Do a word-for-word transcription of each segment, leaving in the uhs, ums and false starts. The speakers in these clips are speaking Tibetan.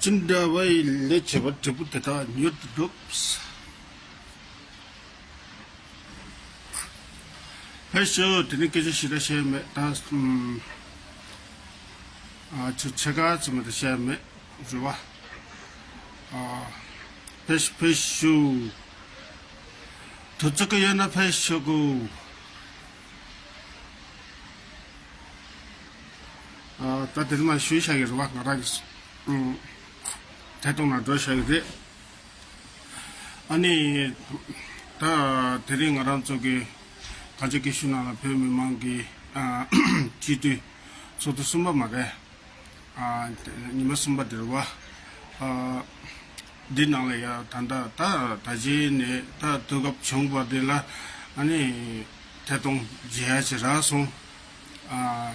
ཅི་འདྲ་བའི་ལས་བྱེད་པ་འབྲས་བུ་དེ་དག་མྱུར་དུ་འགྲུབ། ཕེབས་ཤོག་དེ་ནི་སྐད་ཆ་ཞིག་ར་བཤད་མེད་ད། ཨ་ཆུ་ཆེ་ག་ཙི་མ་ད་བཤད་མེད་རུ་བ། ཨ་ཕེབས་ཕེབས་ཤོག་དུ་ཙི་ཀ་ཡོད་ན་ཕེབས་ཤོག་གུ། ཨ་ད་དེ་ནི་མ་ཞུས་བཞག་གི་རུ་བ། ང་རང་གི་ཐད་གཏོང་ན་འགྲོ་བཞག་གི་རེད། ཨ་ནི། ད་དེ་རིང་ང་རང་ཚོ་གི་གངས་ཅན་སྐྱིད་གཤོངས་ནང་ལ་བོད་མི་མང་གི་ཨ་སྤྱི་འཐུས་ཚོགས་དུས་གསུམ་པ་མ་རེད། ཨ་ཉི་མ་གསུམ་པ་དེ་རེད་བ། ཨ་འདི་ནང་ལ་ཡ་ད་ལྟ་ད་ད་ཅི་ནས་ད་དུས་སྐབས་བྱུང་བ་དེ་ལ་ཨ་ནི་ཐད་གཏོང་བྱེད་ཡ་ཅིག་རག་སོང་། ཨ།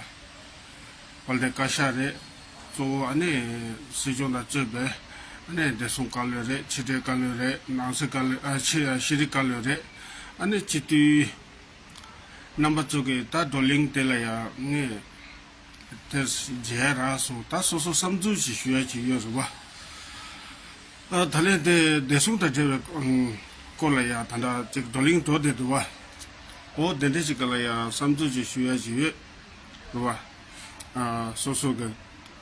དཔལ་ལྡན་བཀའ་ཤག་རེད། གཙོ་བོ་ཨ་ནི་སྲིད་སྐྱོང་དང་གཙོས་པའི་ཨ་ནི་བདེ་སྲུང་བཀའ་བློན་རེད། ཕྱི་དྲིལ་བཀའ་བློན་རེད། ནང་སྲིད་བཀའ་བློན། ཨ་ཕྱི་ཤེས་རིག་བཀའ་བློན་རེད། ཨ་ནི་སྤྱི་འཐུས་རྣམ་པ་ཚོ་གི་ད་བགྲོ་གླེང་དེ་ལ་ཡང་ངས་དེ་མཇལ་རག་སོང་། ད་སོ་སོ་བསམ་ཚུལ་ཞིག་ཞུ་ཡ་ཅིག་ཡོད་རེད་བ། ཨ་ད་ལན་དེ་བདེ་སྲུང་དང་འབྲེལ་བའི་སྐོར་ལ་ཡང་ད་ལྟ་ཅིག་བགྲོ་གླེང་འགྲོ་བསྡད་འདུག་བ། འོ་དེ་འདྲ་ཞིག་ག་ལ་ཡང་བསམ་ཚུལ་ཅིག་ཞུ་ཡ་ཅིག་ཡོད། རེད་བ། ཨ་སོ་སོ་གི་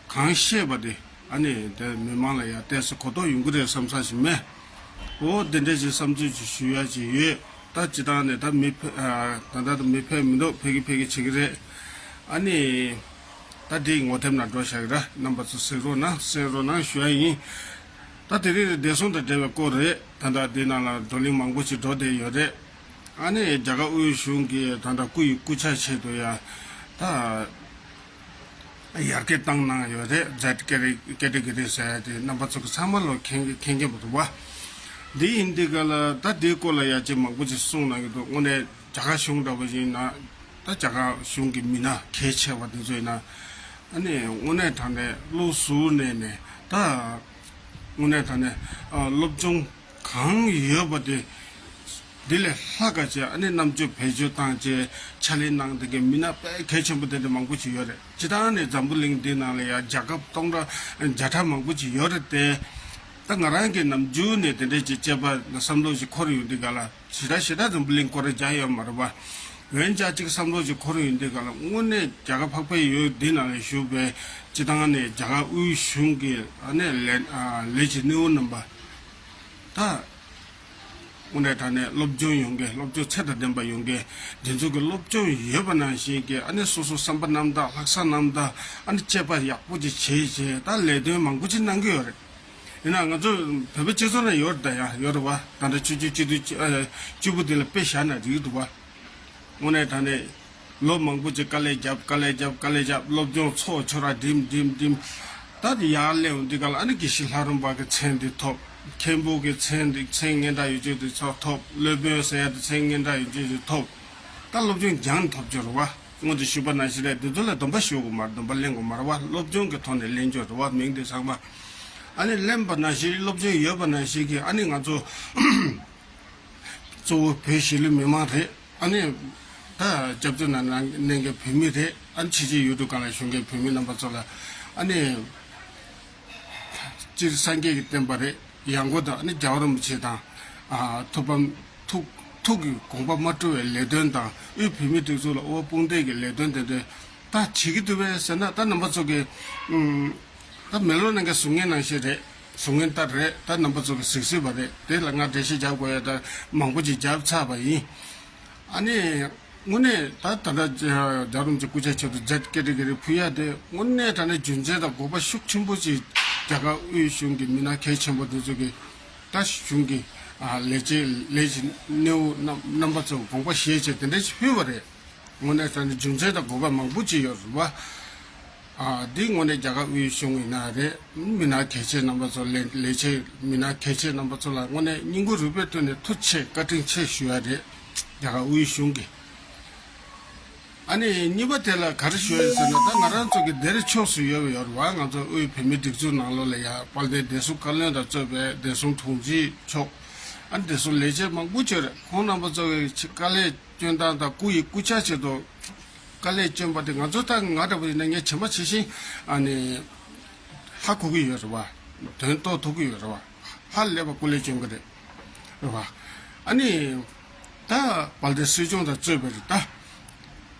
གང་ཤེས་པ་དེ་ཨ་ནི་དེ་མི་མང་ལ་ཡང་ཏོག་ཙམ་གོ་རྟོགས་ཡོང་གི་རེད་བསམ་ས་ཞིག་མེད། འོ་དེ་འདྲ་ཞིག་བསམ་ཚུལ་ཅིག་ཞུ་ཡ་ཅིག་ཡོད། ད་སྤྱི་བཏང་ནས་ད་མི་ཕེ་ཨ་ད་ལྟ་ད་མི་ཕེབས་མི་འདུག་ཕེབས་ཀྱི་ཕེབས་ཀྱི་བྱེད་ཀྱི་རེད། ཨ་ནི་ད་དེའི་ངོ་དེབ་ནང་འགྲོ་བཞག་གི་ར། རྣམ་པ་ཚོ་གཟིགས་རོགས་གནང་། གསན་རོགས་གནང་ཞུ་ཡ་ཡིན། ད་དེ་རིང་བདེ་སྲུང་དང་འབྲེལ་བའི་སྐོར་རེད། ད་ལྟ་དེ་ནང་ལ་བགྲོ་གླེང་མང་པོ་ཞིག་འགྲོ་བསྡད་ཡོད་རེད། ཨ་ནི་རྒྱ་གར་དབུས་གཞུང་གིས་ད་ལྟ་སྐུ་ཡི་སྐུ་ཕྱྭ་ཆེད་དུ་ཡ་ད་ཡར་རྒྱས་བཏང་གནང་ཡོད་རེད། ཛེད་ཀེ་ཊི་ཀེ་ཊི་གི་རི་ཟེར་ཡ་དེ་རྣམ་པ་ཚོ་གི་ཚང་མ་ལོ་མཁྱེན་མཁྱེན་མཁྱེན་པ་འདུག་བ། འདི་ཡིན་དུས་ག་ལ་ད་འདིའི་སྐོར་ལ་ཡ་ཅིག་མང་པོ་ཅིག་གསུངས་གནང་གི་འདུག་དངོས་གནས་རྒྱ་གར་གཞུང་འདྲ་བོ་ཡིན་ན་ད་རྒྱ་གར་གཞུང་གི་མི་སྣ་གལ་ཆེ་བ་འདི་ཚོ་ཡིན་ན་ཨ་ནི་དངོས་གནས་དྲང་གནས་བློ་གཟུར་གནས་ནས་ད་དངོས་གནས་དྲང་གནས་ཨ་སློབ་སྦྱོང་གང་ཡོད་པ་དེ་འདི་ལས་ལྷག་ག་བྱས་ཨ་ནི་རྣམ་དཔྱོད་བེད་སྤྱོད་བཏང་བྱས་ཕྱག་ལས་གནང་བསྡད་མཁན་མི་སྣ་དཔེ་གལ་ཆེན་པོ་དེ་འདྲ་མང་པོ་ཅིག་ཡོད་རེད། སྤྱི་བཏང་ནས་འཛམ་བུ་གླིང་འདི་ནང་ལ་ཡ་རྒྱལ་ཁབ་སྟོང་ཕྲག་བརྒྱ་ཕྲག་མང་པོ་ཅིག་ཡོད་རེད་དེ། ད་ང་རང་གིས་ནམ་རྒྱུན་ནས་དེ་འདྲ་ཅིག་དཔྱད་པ་བསམ་བློ་ཞིག་འཁོར་ཡོང་དུས་ག་ལ་ཞེ་དྲག་ཞེ་དྲག་འཛམ་བུ་གླིང་སྐོར་རེ་སྦྱང་ཡོད་མ་རེད་པ། འོན་ཀྱང་གཅིག་བསམ་བློ་ཞིག་འཁོར་ཡོང་དུས་ག་ལ་དངོས་གནས་རྒྱ་གར་འཕགས་པའི་ཡུལ་འདི་ནང་ལ་བཞུགས་པའི་སྤྱི་བཏང་ནས་རྒྱ་གར་དབུས་གཞུང་གི་ཨ་ནི་ལས་ཨ་ལས་བྱེད་སྣེའུ་རྣམ་པ་ད་དངོས་གནས་དྲང་གནས་སློབ་སྦྱོང་ཡོང་མཁན། སློབ་སྦྱོང་ཚད་དང་ལྡན་པ་ཡོང་མཁན་འདི་ཚོ་གི་སློབ་སྦྱོང་ཡོད་པ་ནང་བཞིན་གྱི་ཨ་ནི་སོ་སོ་བསམ་པ་རྣམ་དག་ལྷག་བསམ་རྣམ་དག་ཨ་ནི་དཔྱད་པ་ཡག་པོ་ཅིག་བྱས་བྱས་ད་ལས་དོན་མང་པོ་ཅིག་གནང་གི་ཡོད་རེད། ཡིན་ན་ང་ཚོ་བོད་པའི་སྤྱི་ཚོགས་ནང་ཡོད་རེད་ད། ཡ་ཡོད་རེད་བ། ད་ལྟ་ཆུ་ཆུ་སྤྱི་འཐུས་སྤྱི་ཨ་སྤྱི་པོ་དེ་ལ་དཔེ་བཞག་ན་འགྲིག་འདུག་བ། དངོས་གནས་དྲང་གནས་ལོ་མང་པོ་ཅིག་དཀའ་ལས་བརྒྱབ་དཀའ་ལས་བརྒྱབ་དཀའ་ལས་བརྒྱབ་སློབ་སྦྱོང་ཚོགས་ཆོག་ར་འགྲིམ་འགྲིམ་འགྲིམ། ད་དེ་ཡར་སླེབས་འོང་དུས་ག་ལ་ཨ་ནི་དགེ་བཤེས་ལྷ་རམས་པ་གི་མཚན་དེ་ཐོབ། མཁན་པོ་གི་མཚན་དེ་མཚན་སྙན་གྲགས་ཡོད་ཚད་དེ་ཚོ་ཐོབ། སློབ་དཔོན་ཟེར་ཡ་དེ་མཚན་སྙན་གྲགས་ཡོད་ཚད་དེ་ཐོབ། ད་སློབ་སྦྱོང་སྦྱངས་ཐོབ་ཆོག་རེད་བ། སྔོན་དུ་ཞུས་པ་ནང་བཞིན་རེད། འདི་ཚོ་ལ་སྡོམ་པ་ཞུ་དགོས་མ་རེད། སྡོམ་པ་ལེན་དགོས་མ་རེད་བ། སློབ་སྦྱོང་གི་ཐོག་ནས་ལེན་ཆོག་རེད་བ། མིང་དེ་ཚང་མ་ཨ་ནི་ལེན་པ་ནང་བཞིན་སློབ་སྦྱོང་ཡོད་པ་ནང་བཞིན་གྱི་ཨ་ནི་ང་ཚོ་གཙོ་བོ་བོད་གཞིས་ལུས་མི་མང་རེད། ཨ་ནི་ད་སྐྱབས་བཅོལ་ནང་ན་གནས་མཁན་བོད་མི་རེད། ཨ་ནི་ཕྱི་རྒྱལ་ཡུལ་གྲུ་ཁག་ལ་བཞུགས་མཁན་བོད་མི་རྣམ་པ་ཚོ་ལ་ཨ་ནི་སྤྱིར་སངས་རྒྱས་ཀྱི་བསྟན་པ་རེད། ཡང་སྒོས་དང་ཨ་ནི་རྒྱལ་བ་རིན་པོ་ཆེ་དང་ཨ་ཐུགས་ཕམ་ཐུགས་ཐུགས་ཀྱི་དགོངས་པ་མ་བཀྲུ་བའི་ལས་དོན་དང་དབུས་བོད་མིའི་སྒྲིག་འཛུགས་ལ་དབུ་བ་དཔུང་འདེགས་ཀྱི་ལས་དོན་དེ་འདྲ་ད་བྱེད་ཀྱི་འདུག་པས་ཟེར་ན། ད་རྣམ་པ་ཚོ་གི་ཨུམ་ད་མེ་ལོང་ནང་གི་གཟུགས་བརྙན་ནང་བཞིན་རེད། གཟུགས་བརྙན་ལྟར་རེད། ད་རྣམ་པ་ཚོ་གི་གཟིགས་སྲིད་པ་རེད། དེ་ལ་ང་འགྲེལ་བཤད་རྒྱག་དགོས་ཡ་ད་མང་པོ་ཅིག་བརྒྱབ་ཚར་བ་ཡིན། ཨ་ནི་དངོས་གནས་ད་ད་ལྟ་རྒྱལ་བ་རིན་པོ་ཆེ་སྐུ་ཕྱྭ་མཆོག་ཏུ་ཛད་ཀེ་ཊི་གི་རི་ཕུལ་ཡ་དེ་དངོས་གནས་དྲང་གནས་རྒྱུ་མཚན་དང་དགོས་པ་ཤུགས་ཆེན་པོ་ཅིག་རྒྱ་གར་དབུས་གཞུང་གི་མི་སྣ་གལ་ཆེན་པོ་དེ་ཚོ་གི་ད་གཞུང་གི་ཨ་ལས་བྱེད་ལས་བྱེད་སྣེའུ་རྣམ་རྣམ་པ་ཚོ་དགོངས་པ་བཞེས་བྱས་དེ་འདྲ་ཞིག་ཕུལ་བ་རེད། དངོས་གནས་དྲང་གནས་རྒྱུ་མཚན་དང་དགོས་པ་མང་པོ་ཅིག་ཡོད་རེད་བ། ཨ་འདི་དངོས་གནས་རྒྱ་གར་དབུས་གཞུང་ཡིན་ན་རེད། མི་སྣ་གལ་ཆེ་རྣམ་པ་ཚོ་ལས་ལས་བྱེད་མི་སྣ་གལ་ཆེ་རྣམ་པ་ཚོ་ལ་དངོས་གནས་སྙིང་ཁུང་རུས་པའི་ཁྲོད་ནས་ཐུགས་རྗེ་ཆེ་བཀའ་དྲིན་ཆེ་ཞུ་ཡ་རེད། རྒྱ་གར་དབུས་གཞུང་གི། ཨ་ནི་གཉིས་པ་དེ་ལ་ག་རེ་ཞུ་ཡ་ཡིན་ཟེར་ན། ད་ང་རང་ཚོ་གི་འདིར་ཕྱོགས་སུ་ཡོད་པ་ཡོད་རེད་བ། ང་ཚོ་དབུས་བོད་མིའི་སྒྲིག་འཛུགས་ནང་ལོགས་ལ་ཡ་དཔལ་ལྡན་བདེ་སྲུང་བཀའ་བློན་དང་གཙོས་པའི་བདེ་སྲུང་དྲུང་ཆེ་མཆོག་ཨ་ནི་བདེ་སྲུང་ལས་བྱེད་མང་པོ་ཅིག་རེད། ཁོང་རྣམ་པ་ཚོ་གི་དཀའ་ལས་སྐྱོན་སྟངས་དང་སྐུ་ཡི་སྐུ་ཕྱྭ་ཆེད་དུ་དཀའ་ལས་བསྐྱོན་པ་དེ་ང་ཚོ་ད་ང་འདྲ་པོ་ཡིན་ན་ངས་ཇི་མ་ཇི་བཞིན་ཨ་ནི་ཧ་གོ་གི་ཡོད་རེད་བ། དོན་རྟོགས་ཐུབ་ཀྱི་ཡོད་རེད་བ། ཧ་ལས་པ་སྐུ་ལས་བསྐྱོན་གྱི་རེད། རེད་བ། ཨ་ནི། ད་དཔལ་ལྡན་སྲིད་སྐྱོང་དང་གཙོས་པའི་རེད་ད།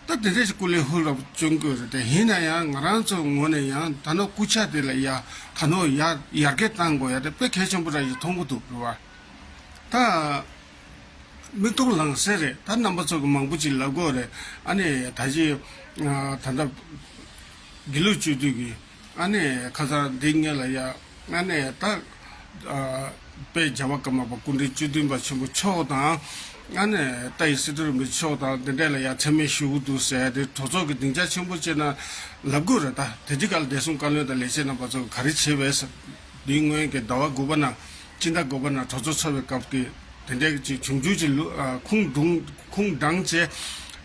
ད་དེ་འདྲས་ཀྱི་སྐུ་ལས་ཧུར་ལ་བསྐྱོན་དགོས་རེད་དེ། ཡིན་ན་ཡང་ང་རང་ཚོ་ངོས་ནས་ཡང་ད་ནོ་སྐུ་ཕྱྭ་དེ་ལ་ཡ་ད་ནོ་ཡར་ཡར་རྒྱས་བཏང་དགོས་ཡ་དེ་དཔེ་གལ་ཆེན་པོ་ར་ཞིག་མཐོང་གི་འདུག་རེད་བ། ད་མིག་མཐོང་ལག་ཟིན་རེད། ད་རྣམ་པ་ཚོ་གི་མང་པོ་ཅིག་ལབ་དགོས་རེད། ཨ་ནི་ད་ཅི་ད་ལྟ་དགེ་ལུགས་སྤྱི་འཐུས་ཀྱི་ཨ་ནི་ཁ་སང་འདི་ངེད་ལ་ཡ། ཨ་ནི་ད་ཨ་དཔལ་རྒྱལ་བ་ཀརྨ་པ་སྐུ་ཕྲེང་བཅུ་བདུན་པ་ཆེན་པོ་མཆོག་དང་། ཨ་ནི་ཏཱའི་སི་ཏུ་རིན་པོ་ཆེ་མཆོག་དང་འདི་འདྲས་ལ་ཡ་མཚན་སྨད་ཞུ་གི་འདུག་ཟེར་ཏེ། གྲོས་ཚོགས་ཀྱི་སྡིངས་ཆ་ཆེན་པོ་བྱས་ན་ལབ་དགོས་རེད། ད་དེ་དུས་སྐབས་ལ་བདེ་སྲུང་བཀའ་བློན་དང་ལས་བྱེད་རྣམ་པ་ཚོ་ག་རེ་བྱས་པས་ཟེར། འདིའི་སྔོན་གྱི་ཟླ་བ་དགུ་པ་ན་སྤྱི་ཟླ་དགུ་པ་ན་གྲོས་ཚོགས་ཚོགས་པའི་སྐབས་ཀྱི་དེ་འདྲས་ཀྱི་བྱུང་རྒྱུ་ཅིག་ལུ་ཨ་ཁུངས་བསྡུང་ཁུངས་དྲངས་བྱས།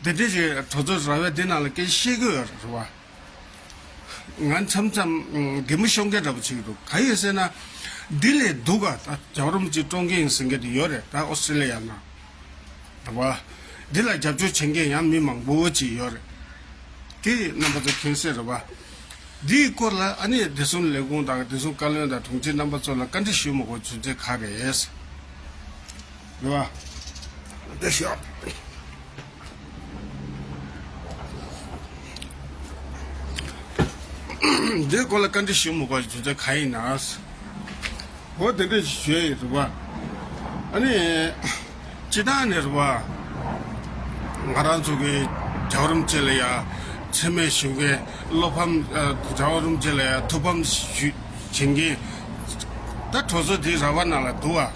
དེ་འདྲས་ཀྱི་གྲོས་ཚོགས་ར་བའི་འདི་ནང་ལ་སྐད་ཆ་བཤད་གི་ཡོད་རེད་བ། ང་མཚམས་མཚམས་གད་མོ་ཤོར་མཁན་འདྲ་པོ་བྱེད་ཀྱི་འདུག་གང་ཡིན་ཟེར་ན། འདི་ལས་སྡུག་ག་ད་རྒྱལ་བ་རིན་པོ་ཆེ་བཀྲོངས་མཁན་ཡིན་ཟེར་མཁན་དེ་ཡོད་རེད། ད་ཨོ་སི་ཀྲི་ལི་ཡ་ནང་། རེད་བ། འདི་ལ་རྒྱབ་སྐྱོར་བྱེད་མཁན་ཡང་མི་མང་པོ་ཅིག་ཡོད་རེད། དེ་རྣམ་པ་ཚོ་མཁྱེན་གསལ་རེད་བ། འདིའི་སྐོར་ལ་ཨ་ནི་བདེ་སྲུང་ལས་ཁུངས་དང་བདེ་སྲུང་བཀའ་བློན་དང་དྲུང་ཆེ་རྣམ་པ་ཚོ་ལ་བཀའ་འདྲི་ཞུ་མ་དགོས་རྒྱུ་མཚན་ག་རེ་རེད། རེད་བ། འདི་ཤོག་འདིའི་སྐོར་ལ་བཀའ་འདྲི་ཞུ་མ་དགོས་རྒྱུ་མཚན་ག་ཡིན་ན། འོ་དེ་འདྲ་ཞུ་ཡ་ཡིན་རེད་བ། ཨ་ནི། སྤྱི་བཏང་ནས་རེད་བ། ང་རང་ཚོ་གི་རྒྱལ་བ་རིན་པོ་ཆེ་ལ་ཡ་མཚན་སྨད་ཞུ་མཁན། བློ་ཕམ། རྒྱལ་བ་རིན་པོ་ཆེ་ལ་ཡ་ཐུགས་ཕམ་ཞུ་བྱེད་མཁན། ད་གྲོས་ཚོགས་དེའི་ར་བ་ནང་ལ་འདུག་བ།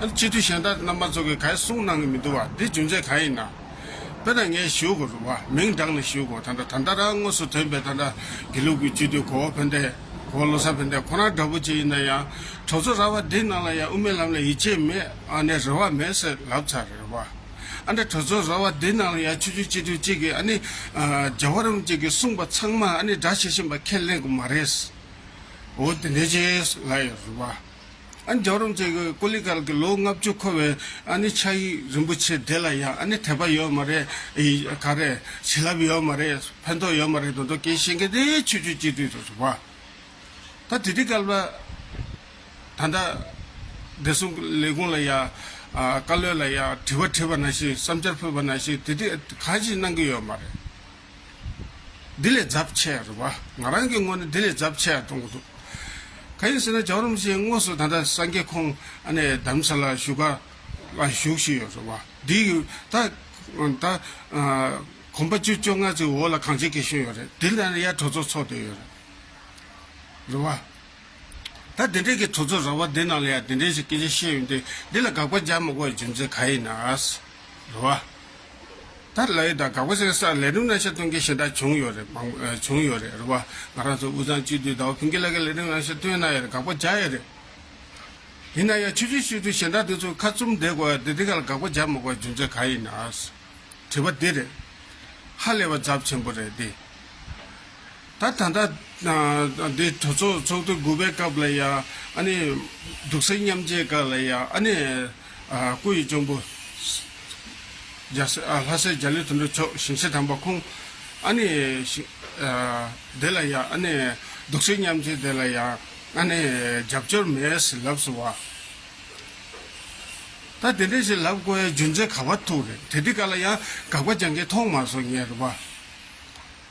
ཨ་ནི་སྤྱི་འཐུས་གཞན་དག་རྣམ་པ་ཚོ་གིས་ག་ཡེ་གསུང་གནང་གི་མི་འདུག་བ། འདི་རྒྱུ་མཚན་ག་ཡིན་ན། དཔེར་ན་ངས་ཞུ་དགོས་རེད་བ། མིང་བགྲངས་ནས་ཞུ་དགོས། ད་ལྟ་ད་ལྟ་རང་དངོས་སུ་ཐོན་པའི་ད་ལྟ་དགེ་ལུགས་ཀྱི་སྤྱི་འཐུས་གོ་བོ་ཕན་བདེ། གོ་བོ་བློ་བཟང་ཕན་བདེ་ཁོ་རང་འདྲ་པོ་ཅིག་ཡིན་ན་ཡང་། གྲོས་ཚོགས་ར་བ་འདི་ནང་ལ་ཡང་དབུ་མའི་ལམ་ལ་ཡིད་ཆེས་མེད། ཨ་ནི་རེ་བ་མེད་ཟེར་ལབ་ཚར་རེད་བ། ཨ་ནི་གྲོས་ཚོགས་ར་བ་འདི་ནང་ལ་ཡང་ཆོས་བརྒྱུད་སྤྱི་འཐུས་གཅིག་གིས་ཨ་ནི་ཨ་རྒྱལ་བ་རིན་པོ་ཆེ་གིས་གསུངས་པ་ཚང་མ་ཨ་ནི་སྒྲ་ཇི་བཞིན་པ་ཁས་ལེན་གྱི་མ་རེད། འོ་དེ་འདྲ་ཅིག་ལབ་ཡོད་རེད་བ། ཨ་ནི་རྒྱལ་བ་རིན་པོ་ཆེ་གི་ཀོ་ལི་གལ་གྱི་ལོ་ལྔ་བཅུ་འཁོར་བའི་ཨ་ནི་ཕྱག་ཡིག་རིན་པོ་ཆེ་དེ་ལ་ཡང་ཨ་ནི་དད་པ་ཡོད་མ་རེད། ཨེ་ག་རེ་བྱིན་རླབས་ཡོད་མ་རེད། ཕན་ཐོགས་ཡོད་མ་རེད། དོན་དུ་སྐད་བཤད་མཁན་དེ་ཆོས་བརྒྱུད་སྤྱི་འཐུས་རེད་བ། ད་དེ་དུས་སྐབས་ལ་ད་ལྟ་བདེ་སྲུང་ལས་ཁུངས་ལ་ཡང་ཨ་བཀའ་བློན་ལ་ཡང་དྲི་བ་དྲིས་པ་ནང་བཞིན། བསམ་འཆར་ཕུལ་བ་ནང་བཞིན་དེ་དུས་གང་ཞིག་གནང་གི་ཡོད་མ་རེད། འདི་ལས་ཚབས་ཆེ་རེད་བ། ང་རང་གི་ངོས་ནས་འདི་ལས་ཚབས་ཆེ་མཐོང་གི་འདུག་གང་ཡིན་ཟེར་ན་རྒྱལ་བ་རིན་པོ་ཆེ་དངོས་སུ་ད་ལྟ་སངས་རྒྱས་ཁོང་ཨ་ནི་དྷ་རམ་ས་ལ་བཞུགས་སྒར་ལ་བཞུགས་བཞིན་ཡོད་རེད་བ། འདི་ད་ད་ཨ་གོམ་པ་བཅུ་བཅོ་ལྔ་ཙམ་འོག་ལ་གངས་ཅན་སྐྱིད་གཤོངས་ཡོད་རེད། འདི་ལ་ཡ་གྲོས་ཚོགས་ཚོགས་བསྡད་ཡོད་རེད། རེད་བ། ད་དེ་འདྲས་ཀྱི་གྲོས་ཚོགས་ར་བ་འདི་ནང་ལ་ཡང་དེ་འདྲས་ཞིག་སྐད་ཆ་བཤད་ཡོང་དུས། འདི་ལ་དགག་པ་རྒྱག་མ་དགོས་པའི་རྒྱུ་མཚན་ག་ཡིན་ན། རེད་བ། ད་ལབ་ཡོད་ད། དགག་པ་བྱེད་ས་ལས་རིམ་རྣམ་གཞག་སྟོན་མཁན་གཞན་དག་བྱུང་ཡོད་རེད། མང་ཨ་བྱུང་ཡོད་རེད། རེད་བ། ང་རང་ཚོ་དབུས་གཙང་སྤྱི་འཐུས་ཟླ་བ་ཕུན་སྐྱིད་ལགས་ཀྱིས་ལས་རིམ་རྣམ་གཞག་སྟོན་གནང་ཡོད་རེད། དགག་པ་རྒྱག་ཡོད་རེད། ཡིན་ན་ཡང་ཆོས་བརྒྱུད་སྤྱི་འཐུས་གཞན་དག་དེ་ཚོ་ཁ་བཙུམ་བསྡད་དགོས་ཡ་དེ་དེ་ག་ལ་དགག་པ་རྒྱག་མ་དགོས་པའི་རྒྱུ་མཚན་ག་ཡིན་ན། དྲི་བ་འདི་རེད། ཧ་ལས་པ་ཚབས་ཆེན་པོ་རེད་དེ། ད་ད་ལྟ་ཨ་འདི་གྲོས་ཚོགས་ཚོགས་དུས་དགུ་པའི་སྐབས་ལ་ཡ་ཨ་ནི་འདུག་སེལ་མཉམ་འབྲེལ་སྐབས་ལ་ཡ་ཨ་ནི་ཨ་སྐུ་ཡི་གཅུང་པོ་རྒྱལ་སྲས་ཨ་ལྷ་སྲས་རྒྱ་ལོ་དོན་གྲུབ་མཆོག་ཞིང་གཤེགས་དམ་པ་ཁོང་ཨ་ནི་ཞིང་ཨ་དེ་ལ་ཡ་ཨ་ནི་འདུག་སེལ་མཉམ་འབྲེལ་དེ་ལ་ཡ་ཨ་ནི་རྒྱབ་སྐྱོར་མེད་ཟེར་ལབ་སོང་བ། ད་དེ་འདྲས་ཞིག་ལབ་དགོས་ཡ་རྒྱུ་མཚན་ག་བ་ཐུག་རེད། དེ་དུས་སྐབས་ལ་ཡང་དགག་པ་རྒྱག་མཁན་མཐོང་མ་སོང་ངས་རེད་བ།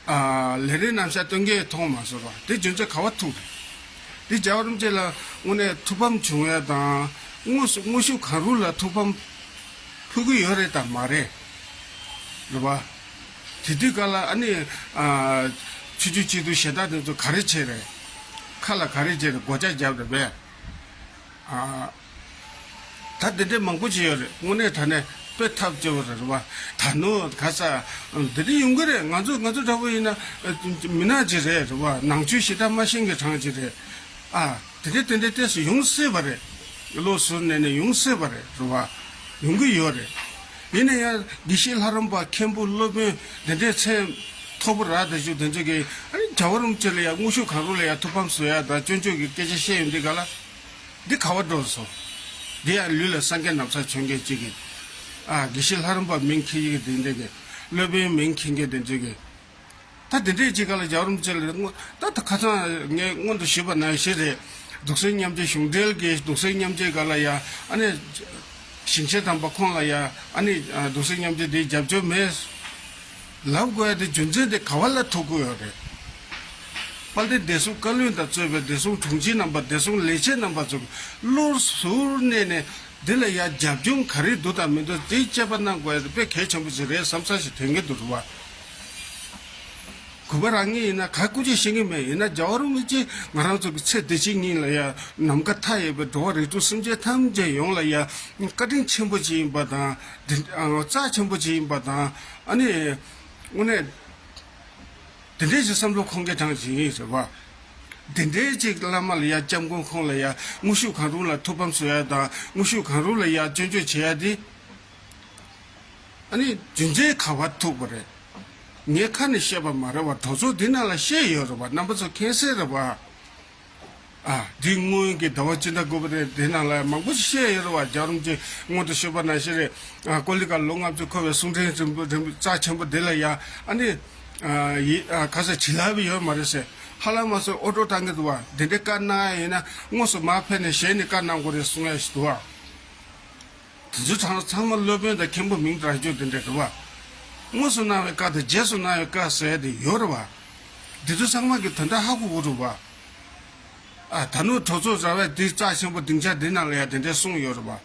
ཨ་ལས་རིམ་རྣམ་གཞག་སྟོན་མཁན་མཐོང་མ་སོང་རེད་བ། དེ་རྒྱུ་མཚན་ག་བ་ཐུག་རེད། དེ་རྒྱལ་བ་རིན་པོ་ཆེ་ལ་དངོས་གནས་ཐུགས་ཕམ་བྱུང་ཡ་དང་། དངོས་སུ་དངོས་ཤུགས་གང་རུང་ལ་ཐུགས་ཕམ་ཕུལ་གི་ཡོད་རེད་དམ་མ་རེད། རེད་བ། དེ་དུས་སྐབས་ལ་ཨ་ནི་ཨ་ཆོས་བརྒྱུད་སྤྱི་འཐུས་གཞན་དག་དེ་ཚོ་ག་རེ་བྱས་རེད། ཁ་ལ་ག་རེ་བྱས་རེད། སྒོ་ལྕགས་བརྒྱབ་རེད་པས། ཨ། ད་དེ་འདྲའི་མང་པོ་ཅིག་ཡོད་རེད། དངོས་གནས་དྲང་གནས་དཔེ་ཐབས་སྐྱོ་བོ་རེད་བ། ད་ནོ་ག་ས་དེ་འདྲ་ཡོང་གི་རེད། ང་ཚོ་ང་ཚོ་འདྲ་པོ་ཡིན་ན་མི་ནག་ཅིག་རེད། རེད་བ། ནང་ཆོས་ཞེ་དྲག་མ་ཤེས་མཁན་གྲས་ཅིག་རེད། ཨ། དེ་འདྲ་དེ་འདྲ་ཏོག་ཙམ་ཡོང་སྲིད་པ་རེད། བློ་གཟུར་གནས་ནས་ཡོང་སྲིད་པ་རེད། རེད་བ། ཡོང་གི་ཡོད་རེད། ཡིན་ན་ཡང་དགེ་བཤེས་ལྷ་རམས་པ་མཁན་པོ་སློབ་དཔོན་དེ་འདྲའི་མཚན་མཐོ་པོ་ར་དེ་ཚོ་དེ་ཚོ་གིས་ཨ་ནི་རྒྱལ་བ་རིན་པོ་ཆེ་ལ་ཡང་དངོས་ཤུགས་གང་རུང་ལ་ཡང་ཐུགས་ཕམ་བཟོ་ཡ་དང་སྐྱོན་བརྗོད་ཀྱི་སྐད་ཆ་བཤད་ཡོང་དུས་སྐབས་ལ། འདི་ག་བ་འགྲོ་སོང་། འདི་ཡང་ལུས་ལ་སྲང་བརྒྱ་ན་བཟའ་གྱོན་མཁན་གཅིག་གིས། ཨ། དགེ་བཤེས་ལྷ་རམས་པ་མིང་འཁྱེར་གྱི་དེ་འདྲ་གི། སློབ་དཔོན་མིང་འཁྱེར་མཁན་དེ་འདྲ་གི། ད་དེ་འདྲའི་གཅིག་ག་ལ་རྒྱལ་བ་རིན་པོ་ཆེ་ལ་སྔོན་ད་ད་ཁ་སང་ངས་སྔོན་དུ་ཞུས་པ་ནང་བཞིན་རེད། གདུང་སེམས་མཉམ་སྐྱེད་གཞུང་འབྲེལ་གྱི་གདུང་སེམས་མཉམ་སྐྱེད་སྒང་ལ་ཡ་ཨ་ནི་ཞིང་ཆེན་དམ་པ་ཁོང་ལ་ཡ་ཨ་ནི་གདུང་སེམས་མཉམ་སྐྱེད་དེ་རྒྱབ་སྐྱོར་མེད་ལབ་དགོས་ཡ་དེ་རྒྱུ་མཚན་དེ་ག་བ་ལ་ཐུག་གི་ཡོད་རེད། དཔལ་ལྡན་བདེ་སྲུང་བཀའ་བློན་དང་གཙོས་པའི་བདེ་སྲུང་དྲུང་ཆེ་རྣམ་པ་བདེ་སྲུང་ལས་བྱེད་རྣམ་པ་ཚོ་བློ་གཟུར་གནས་ནས་འདི་ལ་ཡ་རྒྱབ་ལྗོངས་ག་རེ་འདུག་དང་མི་འདུག་དེ་དཔྱད་པ་གནང་དགོས་ཡ་དེ་དཔེ་གལ་ཆེན་པོ་ཅིག་རེད་བསམ་ས་ཞིག་དོན་གྱི་འདུག་རེད་བ། གུས་པ་རང་ཉིད་ཡིན་ན་ག་སྐུ་མཁྱེན་ཤེས་ཀྱི་མེད། ཡིན་ན་རྒྱལ་བ་རིན་པོ་ཆེ་ང་རང་ཚོ་གི་ཚེ་འདི་ཕྱི་གཉིས་ལ་ཡ་ནམ་མཁའ་མཐའ་ཡས་པའི་འགྲོ་བ་རིགས་དྲུག་སེམས་ཅན་ཐམས་ཅད་ཡོངས་ལ་ཡ་བཀའ་དྲིན་ཆེན་པོ་ཅིག་ཡིན་པ་དང་འདི་ཨ་རྩ་ཆེན་པོ་ཅིག་ཡིན་པ་དང་ཨ་ནི་དངོས་གནས་འདི་འདྲའི་ཅིག་བསམ་བློ་ཁོང་གིས་དྲངས་ཅིག་ཡིན་ཟེར་བ། འདི་འདྲའི་ཅིག་བླ་མ་ལ་ཡ་སྐྱབས་མགོན་ཁོང་ལ་ཡ་དངོས་ཤུགས་གང་རུང་ལ་ཐུགས་ཕམ་བཟོ་ཡ་དང་དངོས་ཤུགས་གང་རུང་ལ་ཡ་སྐྱོན་བརྗོད་བྱེད་ཡ་འདི། ཨ་ནི་རྒྱུ་མཚན་ག་བར་ཐུག་པ་རེད། ངས་ཁ་ནས་བཤད་པ་མ་རེད་བ། གྲོས་ཚོགས་འདི་ནང་ལ་བཤད་ཡོད་རེད་བ། རྣམ་པ་ཚོ་མཁྱེན་གསལ་རེད་བ། ཨ་འདི་སྔོན་གྱི་ཟླ་བ་སྤྱི་ཟླ་དགུ་པ་རེད། དེ་ནང་ལ་མང་པོ་ཞིག་བཤད་ཡོད་རེད་བ། རྒྱལ་བ་རིན་པོ་ཆེ་སྔོན་དུ་ཞུས་པ་ནང་བཞིན་རེད། ཨ་ཀོ་ལི་ག་ལོ་ལྔ་བཅུ་འཁོར་བའི་གསུང་འཕྲིན་རིན་པོ་རིན་པོ་རྩ་ཆེན་པོ་འདི་ལ་ཡ་ཨ་ནི་ཨ་ཡི་ཨ་ག་ས་བྱིན་རླབས་ཡོད་མ་རེད་ཟེར། ཧ་ལམ་མ་སོ་ཨོ་ཏོ་བཏང་གི་འདུག་བ། འདི་འདྲའི་བཀའ་གནང་ཡ་ཡིན་ན་དངོས་སུ་མར་ཕེབས་ནས་ཞལ་ནས་བཀའ་གནང་དགོས་རེད་གསུང་ཡ་ཞིག་འདུག་བ། དེ་ཚོ་ཚང་ཚང་མ་སློབ་དཔོན་དང་མཁན་པོ་མིང་དྲག་སྤྱོད་དེ་འདྲ་རེད་བ། དངོས་སུ་གནང་བའི་བཀའ་དང་རྗེས་སུ་གནང་བའི་བཀའ་ཟེར་དེ་ཡོད་རེད་བ། དེ་ཚོ་ཚང་མ་གི་དོན་དག་ཧ་གོ་གོ་རེད་བ། ཨ་ད་ནུ་གྲོས་ཚོགས་ར་བས་དེ་རྩ་ཆེན་པོ་སྡིངས་ཆ་དེ་ནང་ལ་ཡ་དེ་འདྲ་གསུངས་ཡོད་རེད་བ།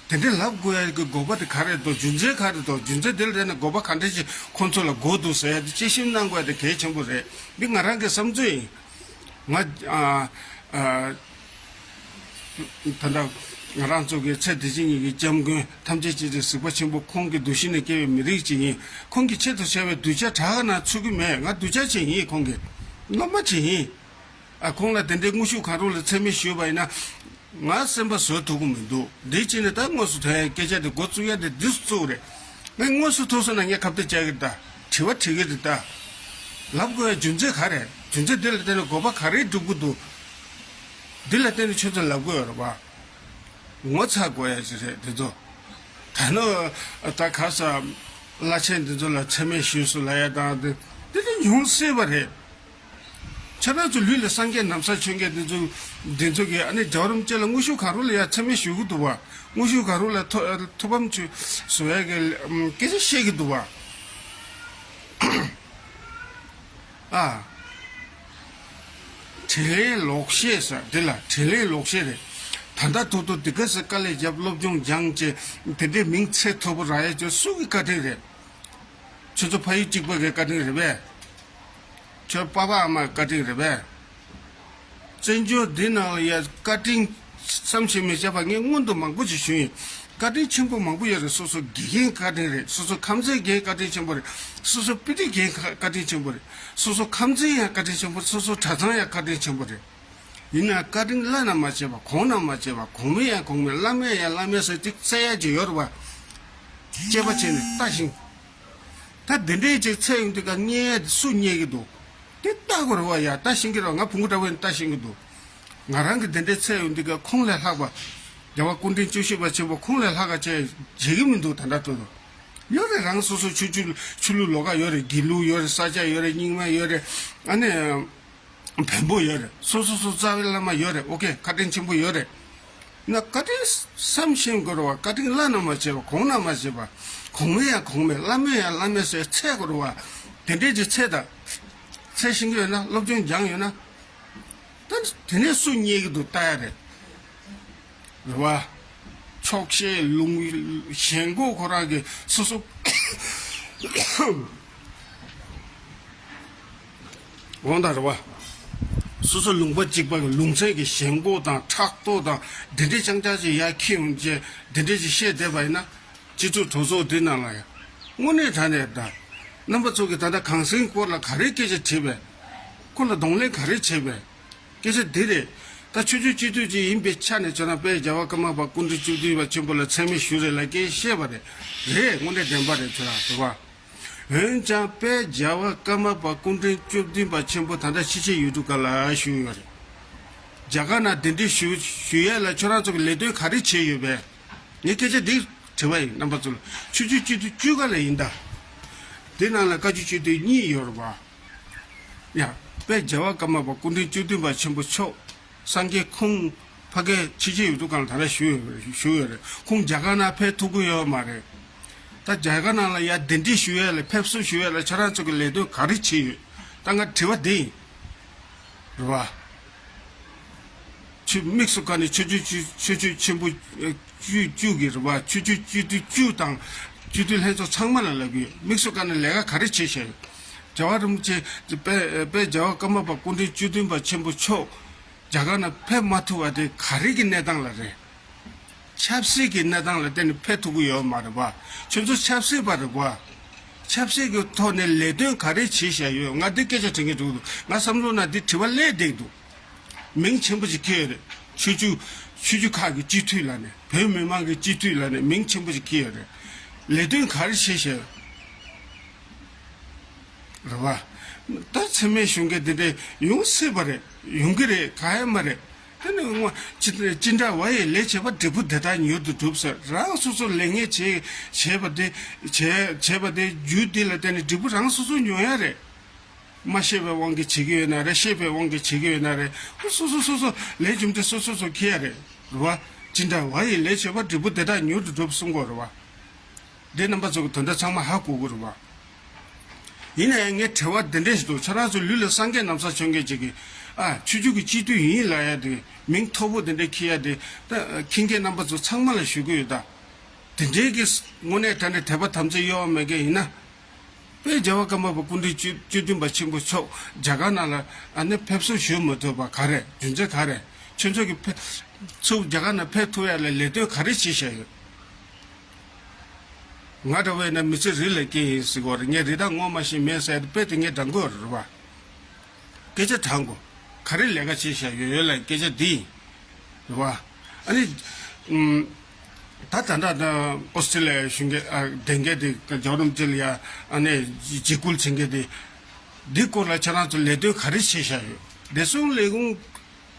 དེ་འདྲ་ལབ་དགོས་ཡ་གི་དགོས་པ་དེ་ག་རེ་འདུག་རྒྱུ་མཚན་ག་རེ་འདུག་རྒྱུ་མཚན་དེ་ལ་བརྟེན་ནས་དགོས་པ་ག་འདྲ་ཞིག་ཁོང་ཚོ་ལ་དགོས་འདུག་ཟེར་ཡ་དེ་དཔྱད་ཞིབ་གནང་དགོས་ཡ་དེ་གལ་ཆེན་པོ་རེད། འདི་ང་རང་གི་བསམ་ཚུལ་ཡིན། ང་ཨ་ཨ། ད་ལྟ་ང་རང་ཚོ་གི་ཚེ་འདི་ཕྱི་གཉིས་ཀྱི་སྐྱབས་མགོན་ཐམས་ཅད་མཁྱེན་ཅིང་གཟིགས་པ་ཆེན་པོ་ཁོང་གི་འདུ་ཤེས་ནས་སྐྱེས་པའི་མི་རིགས་ཅིག་ཡིན། ཁོང་གི་ཆེད་དུ་བྱས་པའི་གདུལ་བྱ་གྲགས་ན་ཚུགས་ཀྱི་མེད། ང་གདུལ་བྱ་ཅིག་ཡིན། ཁོང་གི་སློབ་མ་ཅིག་ཡིན། ཨ་ཁོང་ལ་དེ་འདྲའི་དངོས་ཤུགས་གང་རུང་ལ་མཚན་སྨད་ཞུས་པ་ཡིན་ན་ང་སེམས་པ་བཟོད་ཐུབ་ཀྱི་མི་འདུག་འདི་ཕྱི་ནས་ད་དངོས་སུ་ཐོན་ཡ་སྐད་ཆ་དེ་འགོ་བཙུགས་ཡ་དེ་འདི་སུ་བཙུགས་རེད། ངས་དངོས་སུ་ཐུག་སོང་ན་ངས་ཁ་གཏད་བཅག་གི་རེད་ད། དྲི་བ་དྲི་གི་རེད་ད། ལབ་དགོས་ཡ་རྒྱུ་མཚན་ག་རེ། རྒྱུ་མཚན་འདི་ལ་བརྟེན་ནས་དགོས་པ་ག་རེ་སྒྲུབ་དགོས་འདུག་འདི་ལ་བརྟེན་ནས་ཁྱོད་ཚོ་ལབ་དགོས་ཡོད་རེད་པ། ངོ་ཚ་དགོས་ཡ་ཅིག་རེད་འདི་ཚོ། ད་ནོ་ད་ག་ས་བླ་ཆེན་འདི་ཚོ་ལ་མཚན་སྨད་ཞུས་སོང་ལབ་ཡ་དང་འདི་འདི་ནི་ཉུང་སྲིད་པ་རེད། ཁྱེད་རང་ཚོ་ལུས་ལ་སངས་རྒྱས་ན་བཟའ་མཆོད་མཁན་འདི་ཚོ་འདི་ཚོ་གིས་ཨ་ནི་རྒྱལ་བ་རིན་པོ་ཆེ་ལ་དངོས་ཤུགས་གང་རུང་ལ་ཡ་མཚན་སྨད་ཞུ་གི་འདུག་བ། དངོས་ཤུགས་གང་རུང་ལ་ཐོ་ཐུགས་ཕམ་བྱུང་བཟོ་ཡ་གི་སྐད་ཆ་བཤད་ཀྱི་འདུག་བ། ཨ། དྲིན་ལན་ལོག་བཤད་ཟེར་འདི་ལ་དྲིན་ལན་ལོག་བཤད་རེད། ད་ལྟ་ཐོག་ཏུ་འདི་ག་ཟེ་དཀའ་ལས་བརྒྱབ་སློབ་སྦྱོང་སྦྱངས་བྱས་དེ་འདྲའི་མིང་ཚད་མཐོ་པོ་རག་ཡ་ཅོ་སུ་གི་བཀའ་དྲིན་རེད། ཁྱོད་ཚོ་ཕ་ཡུལ་གཅིག་པ་གི་བཀའ་དྲིན་རེད་པས། ཁྱོད་པ་ཕ་ཨ་མ་བཀའ་དྲིན་རེད་པས། བཙན་བྱོལ་འདི་ནང་ལ་ཡ་བཀའ་དྲིན་བསམ་ཤེས་མི་བྱ་བ་ངས་སྔོན་དུ་མང་པོ་ཞིག་ཞུས་ཡིན། བཀའ་དྲིན་ཆེན་པོ་མང་པོ་ཡོད་རེད། སོ་སོ་དགེ་རྒན་བཀའ་དྲིན་རེད། སོ་སོ་ཁམས་ཚན་རྒན་བཀའ་དྲིན་ཆེན་པོ་རེད། སོ་སོ་དཔེ་ཁྲིད་རྒན་བཀའ་དྲིན་ཆེན་པོ་རེད། སོ་སོ་ཁམས་ཚན་ཡང་བཀའ་དྲིན་ཆེན་པོ། སོ་སོ་གྲྭ་ཚང་ཡང་བཀའ་དྲིན་ཆེན་པོ་རེད། ཡིན་ན་བཀའ་དྲིན་བླ་ན་མ་བྱས་པ་གོང་ན་མ་བྱས་པ་གོང་མའི་ཡང་གོང་མའི་བླ་མའི་ཡང་བླ་མའི་ཟེར་ཅིག་བཙལ་ཡ་ཅིག་ཡོད་རེད་བ། དཔྱད་པ་བྱས་ནས་ལྟ་ཞིང་། ད་དེ་འདྲའི་ཅིག་ཚད་ཡོང་དུས་ཀ་བརྙས་སུ་བརྙས་ཀྱི་འདུག་དེ་ལྟ་དགོས་རེད་བ་ཡ། ལྟ་ཤེས་ཀྱི་རེད་བ། ང་བོང་གུ་འདྲ་བོ་ཡིན་ལྟ་ཤེས་ཀྱི་འདུག་ང་རང་གི་དེ་འདྲའི་ཚད་ཡོང་དུས་ཀ་ཁོང་ལས་ལྷག་པ། རྒྱལ་བ་སྐུ་ཕྲེང་བཅུ་བཞི་པ་ཆེན་པོ་ཁོང་ལས་ལྷག་ག་བྱས་བྱེད་ཀྱི་མི་འདུག་ད་ལྟ་ཐོག་ཏུ། ཡོད་རེད་རང་སོ་སོ་ཆོས་ཆོས་ཆོས་ལུགས་ལོགས་ཀ་ཡོད་རེད། དགེ་ལུགས་ཡོད་རེད། ས་སྐྱ་ཡོད་རེད། རྙིང་མ་ཡོད་རེད། ཨ་ནི། བོན་པོ་ཡོད་རེད། སོ་སོ་སོ་རྩ་བའི་བླ་མ་ཡོད་རེད། ཨོ་ཀེ་བཀའ་དྲིན་ཆེན་པོ་ཡོད་རེད། ན་བཀའ་དྲིན་བསམ་ཤེས་དགོས་རེད་བ། བཀའ་དྲིན་བླ་ན་མ་བྱས་པ་གོང་ན་མ་བྱས་པ། གོང་མའི་ཡང་གོང་མའི་བླ་མའི་ཡང་བླ་མའི་ཟེར་ཚད་དགོས་རེད་བ། དེ་འདྲས་ཀྱི་ཚད་དང་། ཚད་ཤེས་ཀྱི་ཡོད་ན་སློབ་སྦྱོང་སྦྱངས་ཡོད་ན། ད་དེ་ནས་སུ་རྙེད་ཀྱི་འདུག་ལྟ་ཡ་རེད། རེད་བ། ཆོག་ཤེས་ལུང་ཞེན་ཁོག་ཁོ་རང་གི་སོ་སོ། འོང་དང་རེད་བ། སོ་སོ་ལུང་པ་གཅིག་པ་གི་ལུང་ཚན་གྱི་ཞེན་ཁོག་དང་ཕྲག་དོག་དང་འདི་འདྲའི་ཅང་ཅང་ཅིག་ཡར་འཁྱེར་ཡོང་རྗེས་འདི་འདྲའི་ཅིག་བཤད་བསྡད་པ་ཡིན་ན་སྤྱི་ཚོགས་གྲོས་ཚོགས་འདི་ནང་ལ་ཡང་དངོས་གནས་དྲང་གནས་ད་རྣམ་པ་ཚོ་གི་ད་ལྟ་གངས་སེང་སྐོར་ལ་ག་རེ་སྐད་ཆ་དྲིས་པས། ཁོ་ལ་གདོང་ལེན་ག་རེ་བྱས་པས། སྐད་ཆ་འདི་རེད། ད་ཆོས་བརྒྱུད་སྤྱི་འཐུས་ཅིག་ཡིན་པའི་ཆ་ནས་བྱས་ན་དཔལ་རྒྱལ་བ་ཀརྨ་པ་སྐུ་ཕྲེང་བཅུ་བདུན་པ་ཆེན་པོ་ལ་མཚན་སྨད་ཞུ་རེད་ལབ་སྐད་བཤད་པ་རེད། རེད་དངོས་གནས་བདེན་པ་རེད་ཁྱོད་རང་རེད་བ། འོན་ཀྱང་དཔལ་རྒྱལ་བ་ཀརྨ་པ་སྐུ་ཕྲེང་བཅུ་བདུན་པ་ཆེན་པོ་ད་ལྟ་ཕྱི་ཕྱིར་ཡུལ་གྲུ་ཁག་ལ་བཞུགས་ཡོད་རེད། རྒྱ་གར་ནང་གདན་འདྲེན་ཞུ་ཞུ་ཡས་ལ་ཁྱོད་རང་ཚོ་གི་ལས་དོན་ག་རེ་བྱས་ཡོད་པས། ངས་སྐད་ཆ་འདི་དྲི་བ་ཡིན་རྣམ་པ་ཚོ་ལ། ཆོས་བརྒྱུད་སྤྱི་འཐུས་བཅུ་ག་ལ་ཡིན་ད། དེ་ནང་ལ་བཀའ་བརྒྱུད་སྤྱི་འཐུས་གཉིས་ཡོད་རེད་བ། ཡ། དཔལ་རྒྱལ་བ་ཀརྨ་པ་སྐུ་ཕྲེང་བཅུ་བདུན་པ་ཆེན་པོ་མཆོག་སངས་རྒྱས་ཁོང་ཕ་གིར་ཕྱི་རྒྱལ་ཡུལ་གྲུ་ཁག་ལ་ད་ལྟ་བཞུགས་ཡོད་རེད། བཞུགས་ཡོད་རེད། ཁོང་རྒྱ་གར་ནང་ཕེབས་ཐུབ་ཀྱི་ཡོད་མ་རེད། ད་རྒྱ་གར་ནང་ལ་ཡར་གདན་འདྲེན་ཞུ་ཡས་ལ་ཕེབས་བསུ་ཞུ་ཡས་ལ་ཁྱེད་རང་ཚོ་གི་ལས་དོན་ག་རེ་བྱས་ཡོད། ད་ང་དྲི་བ་འདི་ཡིན། རེད་བ། ཆོས་དམིགས་སུ་བཀར་ནས་ཆོས་བརྒྱུད་ཆོས་ཆོས་བརྒྱུད་ཆེན་པོ་ཨ་བཅུ་བཅུ་གི་རེད་བ། ཆོས་བརྒྱུད་སྤྱི་འཐུས་བཅུ་དང་སྤྱི་འཐུས་ལྷན་ཚོགས་ཚང་མ་ལ་ལབ་ཀྱི་ཡོད། དམིགས་སུ་བཀར་ནས་ལས་ཀ་ག་རེ་བྱས་བཞག་ཡོད། རྒྱལ་བ་རིན་པོ་ཆེ་དཔལ་དཔལ་རྒྱལ་བ་ཀརྨ་པ་སྐུ་ཕྲེང་བཅུ་བདུན་པ་ཆེན་པོ་མཆོག་རྒྱ་གར་ནང་ཕེབས་མ་ཐུབ་པ་དེ་ག་རེ་གི་གནས་སྟངས་ལ་རེད། ཆབ་སྲིད་ཀྱི་གནས་སྟངས་ལ་བརྟེན་ནས་ཕེབས་ཐུབ་ཀྱི་ཡོད་མ་རེད་བ། ཁྱོད་ཚོ་ཆབ་སྲིད་པ་རེད་བ། ཆབ་སྲིད་ཀྱི་ཐོག་ནས་ལས་དོན་ག་རེ་བྱས་བཞག་ཡོད། ང་འདི་སྐད་ཆ་དྲི་གི་འདུག་ང་བསམ་བློ་ནང་འདི་དྲི་བ་སླེབས་བསྡད་འདུག་མིང་ཆེན་པོ་ཞིག་འཁྱེར་ཡོད་རེད། ཆོས་བརྒྱུད་ཆོས་བརྒྱུད་ཁག་གི་སྤྱི་འཐུས་ལ་ནས་བོད་མི་མང་གི་སྤྱི་འཐུས་ལ་ནས་མིང་ཆེན་པོ་ཞིག་འཁྱེར་ཡོད་རེད། ལས་དོན་ག་རེ་བྱས་བཞག་ཡོད། རེད་བ། ད་འཚེ་མེད་གཞུང་འགན་དེ་འདྲ་ཡོང་སྲིད་པ་རེད། ཡོང་གི་རེད། ག་ཡེ་མ་རེད། ཧ་ནི་ངོ་ཅི་ཅི་འདྲ་བ་ཡི་ལས་བྱེད་པ་འབྲས་བུ་དེ་དག་མྱུར་དུ་འགྲུབ་ཟེར། རང་སོ་སོ་ལས་ངན་བྱས་བྱས་པ་དེ་བྱས་བྱས་པ་དེ་རྒྱུ་དེ་ལ་བརྟེན་ནས་འབྲས་བུ་རང་སོ་སོ་མྱོང་ཡ་རེད། མ་ཤེས་པའི་དབང་གིས་བྱེད་ཀྱི་ཡོད་ན་རེད། ཤེས་པའི་དབང་གིས་བྱེད་ཀྱི་ཡོད་ན་རེད། སོ་སོ་སོ་སོ་ལས་རྒྱུ་འབྲས་སོ་སོ་སོ་འཁྱེར་ཡ་རེད། རེད་བ། ཅི་འདྲ་བ་ཡི་ལས་བྱེད་པ་འབྲས་བུ་དེ་དག་མྱུར་དུ་འགྲུབ་གསུང་གི་ཡོད་རེད་བ། འདི་རྣམ་པ་ཚོ་གི་དོན་དག་ཚང་མ་ཧ་གོ་གི་རེད་བ། ཡིན་ན་ཡང་ངས་དྲི་བ་འདི་འདྲས་ཞིག་འདུག་ཁྱེད་རང་ཚོ་ལུས་ལ་སྲང་བརྒྱད་ན་བཟའ་གྱོན་མཁན་ཅིག་གིས་ཨ་ཆོས་བརྒྱུད་ཀྱི་སྤྱི་འཐུས་ཡིན་ལབ་ཡ་དེ་མིང་མཐོ་པོ་འདི་འདྲས་འཁྱེར་ཡ་དེ་ད་མཁྱེན་མཁན་རྣམ་པ་ཚོ་ཚང་མ་ལ་ཞུ་གི་ཡོད་ད། དེ་འདྲས་ཀྱི་དངོས་གནས་དྲང་གནས་དད་པ་དམ་ཚིག་གཡོ་བ་མེད་མཁན་ཡིན་ན། དཔལ་རྒྱལ་བ་ཀརྨ་པ་སྐུ་ཕྲེང་བཅུ་བཅུ་བདུན་པ་ཆེན་པོ་མཆོག་རྒྱ་གར་ནང་ལ་ཨ་ནི་ཕེབས་བསུ་ཞུ་མ་ཐུབ་པ་ག་རེ། རྒྱུ་མཚན་ག་རེ། ཁྱོད་ཚོ་གི་ཕེབས་ཚུར་རྒྱ་གར་ནང་ཕེབས་ཐུབ་ཡ་ལ་ལས་དོན་ག་རེ་བྱས་བཞག་ཡོད། ང་འདྲ་བོ་ཡིན་ན་མི་ཚེ་རི་ལ་སྐྱེལ་ཡིན་ཟེར་གོ་རེད། ངས་རི་དྭགས་ངོ་མ་ཤེས་མེད་ཟེར་ཏེ་དཔེ་དེ་ངས་དྲང་དགོས་རེད་བ། སྐད་ཆ་དྲང་དགོས། ག་རེ་ལས་ཀ་བྱས་བཞག་ཡོད་ཡོད་ལ་སྐད་ཆ་འདི་ཡིན། རེད་བ། ཨ་ནི་ཨུམ། ད་ད་ལྟ་ད་ཨོ་སི་ཊི་ལི་ཡ་གཞུང་གི་ཨ་བདེན་སྐད་དེ་རྒྱལ་བ་རིན་པོ་ཆེ་ལ་ཡ་ཨ་ནི་འཇིགས་སྐུལ་བྱེད་མཁན་དེ། འདི་སྐོར་ལ་ཁྱེད་རང་ཚོ་ལས་དོན་ག་རེ་བྱས་བཞག་ཡོད། བདེ་སྲུང་ལས་ཁུངས་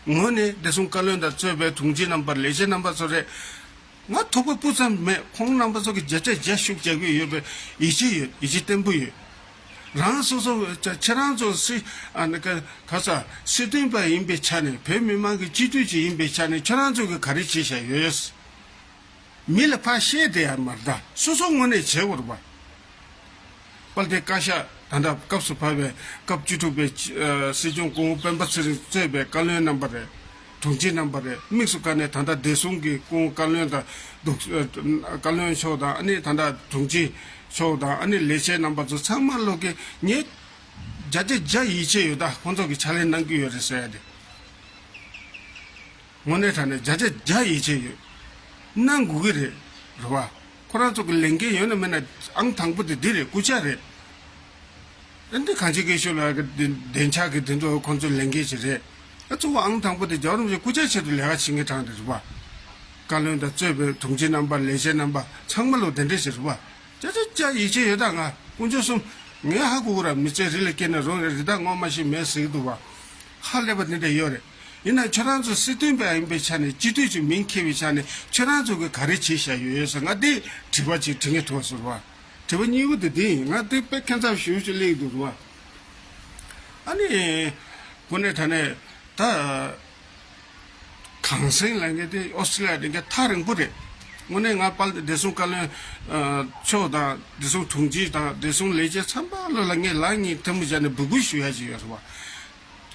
ངོས་ནས་བདེ་སྲུང་བཀའ་བློན་དང་གཙོས་པའི་དྲུང་ཆེ་རྣམ་པ་ལས་བྱེད་རྣམ་པ་ཚོ་རེད། ང་དོགས་པ་སྤུ་ཙམ་མེད། ཁོང་རྣམ་པ་ཚོ་གི་བརྒྱ་ཆ་བརྒྱ་ཤུགས་རྒྱག་གི་ཡོད་པའི་ཡིད་ཆེས་ཡོད། ཡིད་ཆེས་བརྟན་པོ་ཡོད། རང་སོ་སོ་ཁྱེད་རང་ཚོ་སྲིད་ཨ་ནི་ག་ག་ས་སྲིད་དོན་པ་ཡིན་པའི་ཆ་ནས་བོད་མི་མང་གི་སྤྱི་འཐུས་ཅིག་ཡིན་པའི་ཆ་ནས་ཁྱེད་རང་ཚོ་གི་ག་རེ་བྱས་བཞག་ཡོད། མི་ལ་ཕར་བཤད་བསྡད་ཡ་མ་རེད་ད། སོ་སོ་ངོས་ནས་བྱེད་དགོས་རེད་པ། དཔལ་ལྡན་བཀའ་ཤག་ད་ལྟ་སྐབས་སུ་བབས་པའི་སྐབས་བཅུ་དྲུག་པའི་ཨ་སྲིད་སྐྱོང་སྐུ་ངོ་སྤེན་པ་ཚེ་རིང་གཙོས་པའི་བཀའ་བློན་རྣམ་པ་རེད། དྲུང་ཆེ་རྣམ་པ་རེད། དམིགས་སུ་བཀར་ནས་ད་ལྟ་བདེ་སྲུང་གི་སྐུ་ངོ་བཀའ་བློན་དང་འདུག་ཨ་བཀའ་བློན་མཆོག་དང་ཨ་ནི་ད་ལྟ་དྲུང་ཆེ་མཆོག་དང་ཨ་ནི་ལས་བྱེད་རྣམ་པ་ཚོ་ཚང་མ་ལོག་གི་ངས་བརྒྱ་ཆ་བརྒྱ་ཡིད་ཆེས་ཡོད། ད་ཁོང་ཚོ་གི་ཕྱག་ལས་གནང་གི་ཡོད་རེད་ཟེར་ཡ་དེ། དངོས་གནས་དྲང་གནས་བརྒྱ་ཆ་བརྒྱ་ཡིད་ཆེས་ཡོད། གནང་དགོས་ཀྱི་རེད། རེད་བ། ཁོ་རང་ཚོ་གི་ལས་འགན་ཡོད་ན་མེད་ན་ཨང་དང་པོ་དེ་འདི་རེད། སྐུ་ཕྱྭ་རེད། ཨ་འདི་གངས་ཅན་སྐྱིད་གཤོངས་ལ་གི་བདེ་བདེ་འཇགས་ཀྱི་དེ་ཚོ་ཁོང་ཚོའི་ལས་འགན་ཞིག་རེད། ཨ་གཙོ་བོ་ཨང་དང་པོ་དེ་རྒྱལ་བ་རིན་པོ་ཆེ་སྐུ་ཕྱྭ་ཆེད་དུ་ལས་ཀ་བྱེད་མཁན་དྲང་རེད། རེད་བ། བཀའ་བློན་དང་གཙོས་པའི་དྲུང་ཆེ་རྣམ་པ་ལས་བྱེད་རྣམ་པ་ཚང་མ་ལོ་དེ་འདྲས་ཞིག་རེད་བ། ཅ་ཅ་ཅ་ཡིད་ཆེས་ཡོད་ད། ང་དཀོན་མཆོག་གསུམ་ངས་ཧ་གོ་གི་ར། མི་ཚེ་རི་ལ་སྐྱེལ་ན་རུང་རེད། རི་དྭགས་ངོ་མ་ཤེས་མེད་ཟེར་གི་འདུག་བ། ཧ་ལས་པ་འདི་འདྲ་ཡོད་རེད། ཡིན་ན་ཁྱོད་རང་ཚོ་སྲིད་དོན་པ་ཡིན་པའི་ཆ་ནས་སྤྱི་འཐུས་ཀྱི་མིང་འཁྱེར་བའི་ཆ་ནས་ཁྱོད་རང་ཚོ་གི་ག་རེ་བྱས་བཞག་ཡོད་ཡོད་ཟེར་ང་འདི་དྲི་བ་ཅིག་དྲི་ངེས་ཐུག་ཟེར་བ། དྲི་བ་གཉིས་པོ་འདི་འདི་ཡིན། ང་འདི་དཔེ་ཁྱད་མཚར་ཞེ་པོ་ཅིག་སླེབས་འདུག་བ། ཨ་ནི། དངོས་གནས་དྲང་གནས་ད། གངས་སེང་ལབ་མཁན་དེ་ཨོ་སི་ཀྲི་ལི་ཡ་དེ་གའི་ཐག་རིང་པོ་རེད། དངོས་གནས་ང་དཔལ་ལྡན་བདེ་སྲུང་བཀའ་བློན་མཆོག་དང་བདེ་སྲུང་དྲུང་ཆེ་དང་བདེ་སྲུང་ལས་བྱེད་ཚང་མ་ལ་ལ་ངས་ལག་གཉིས་ཐལ་མོ་སྦྱར་ནས་འབོད་སྐུལ་ཞུ་ཡ་ཅིག་ཡོད་རེད་བ།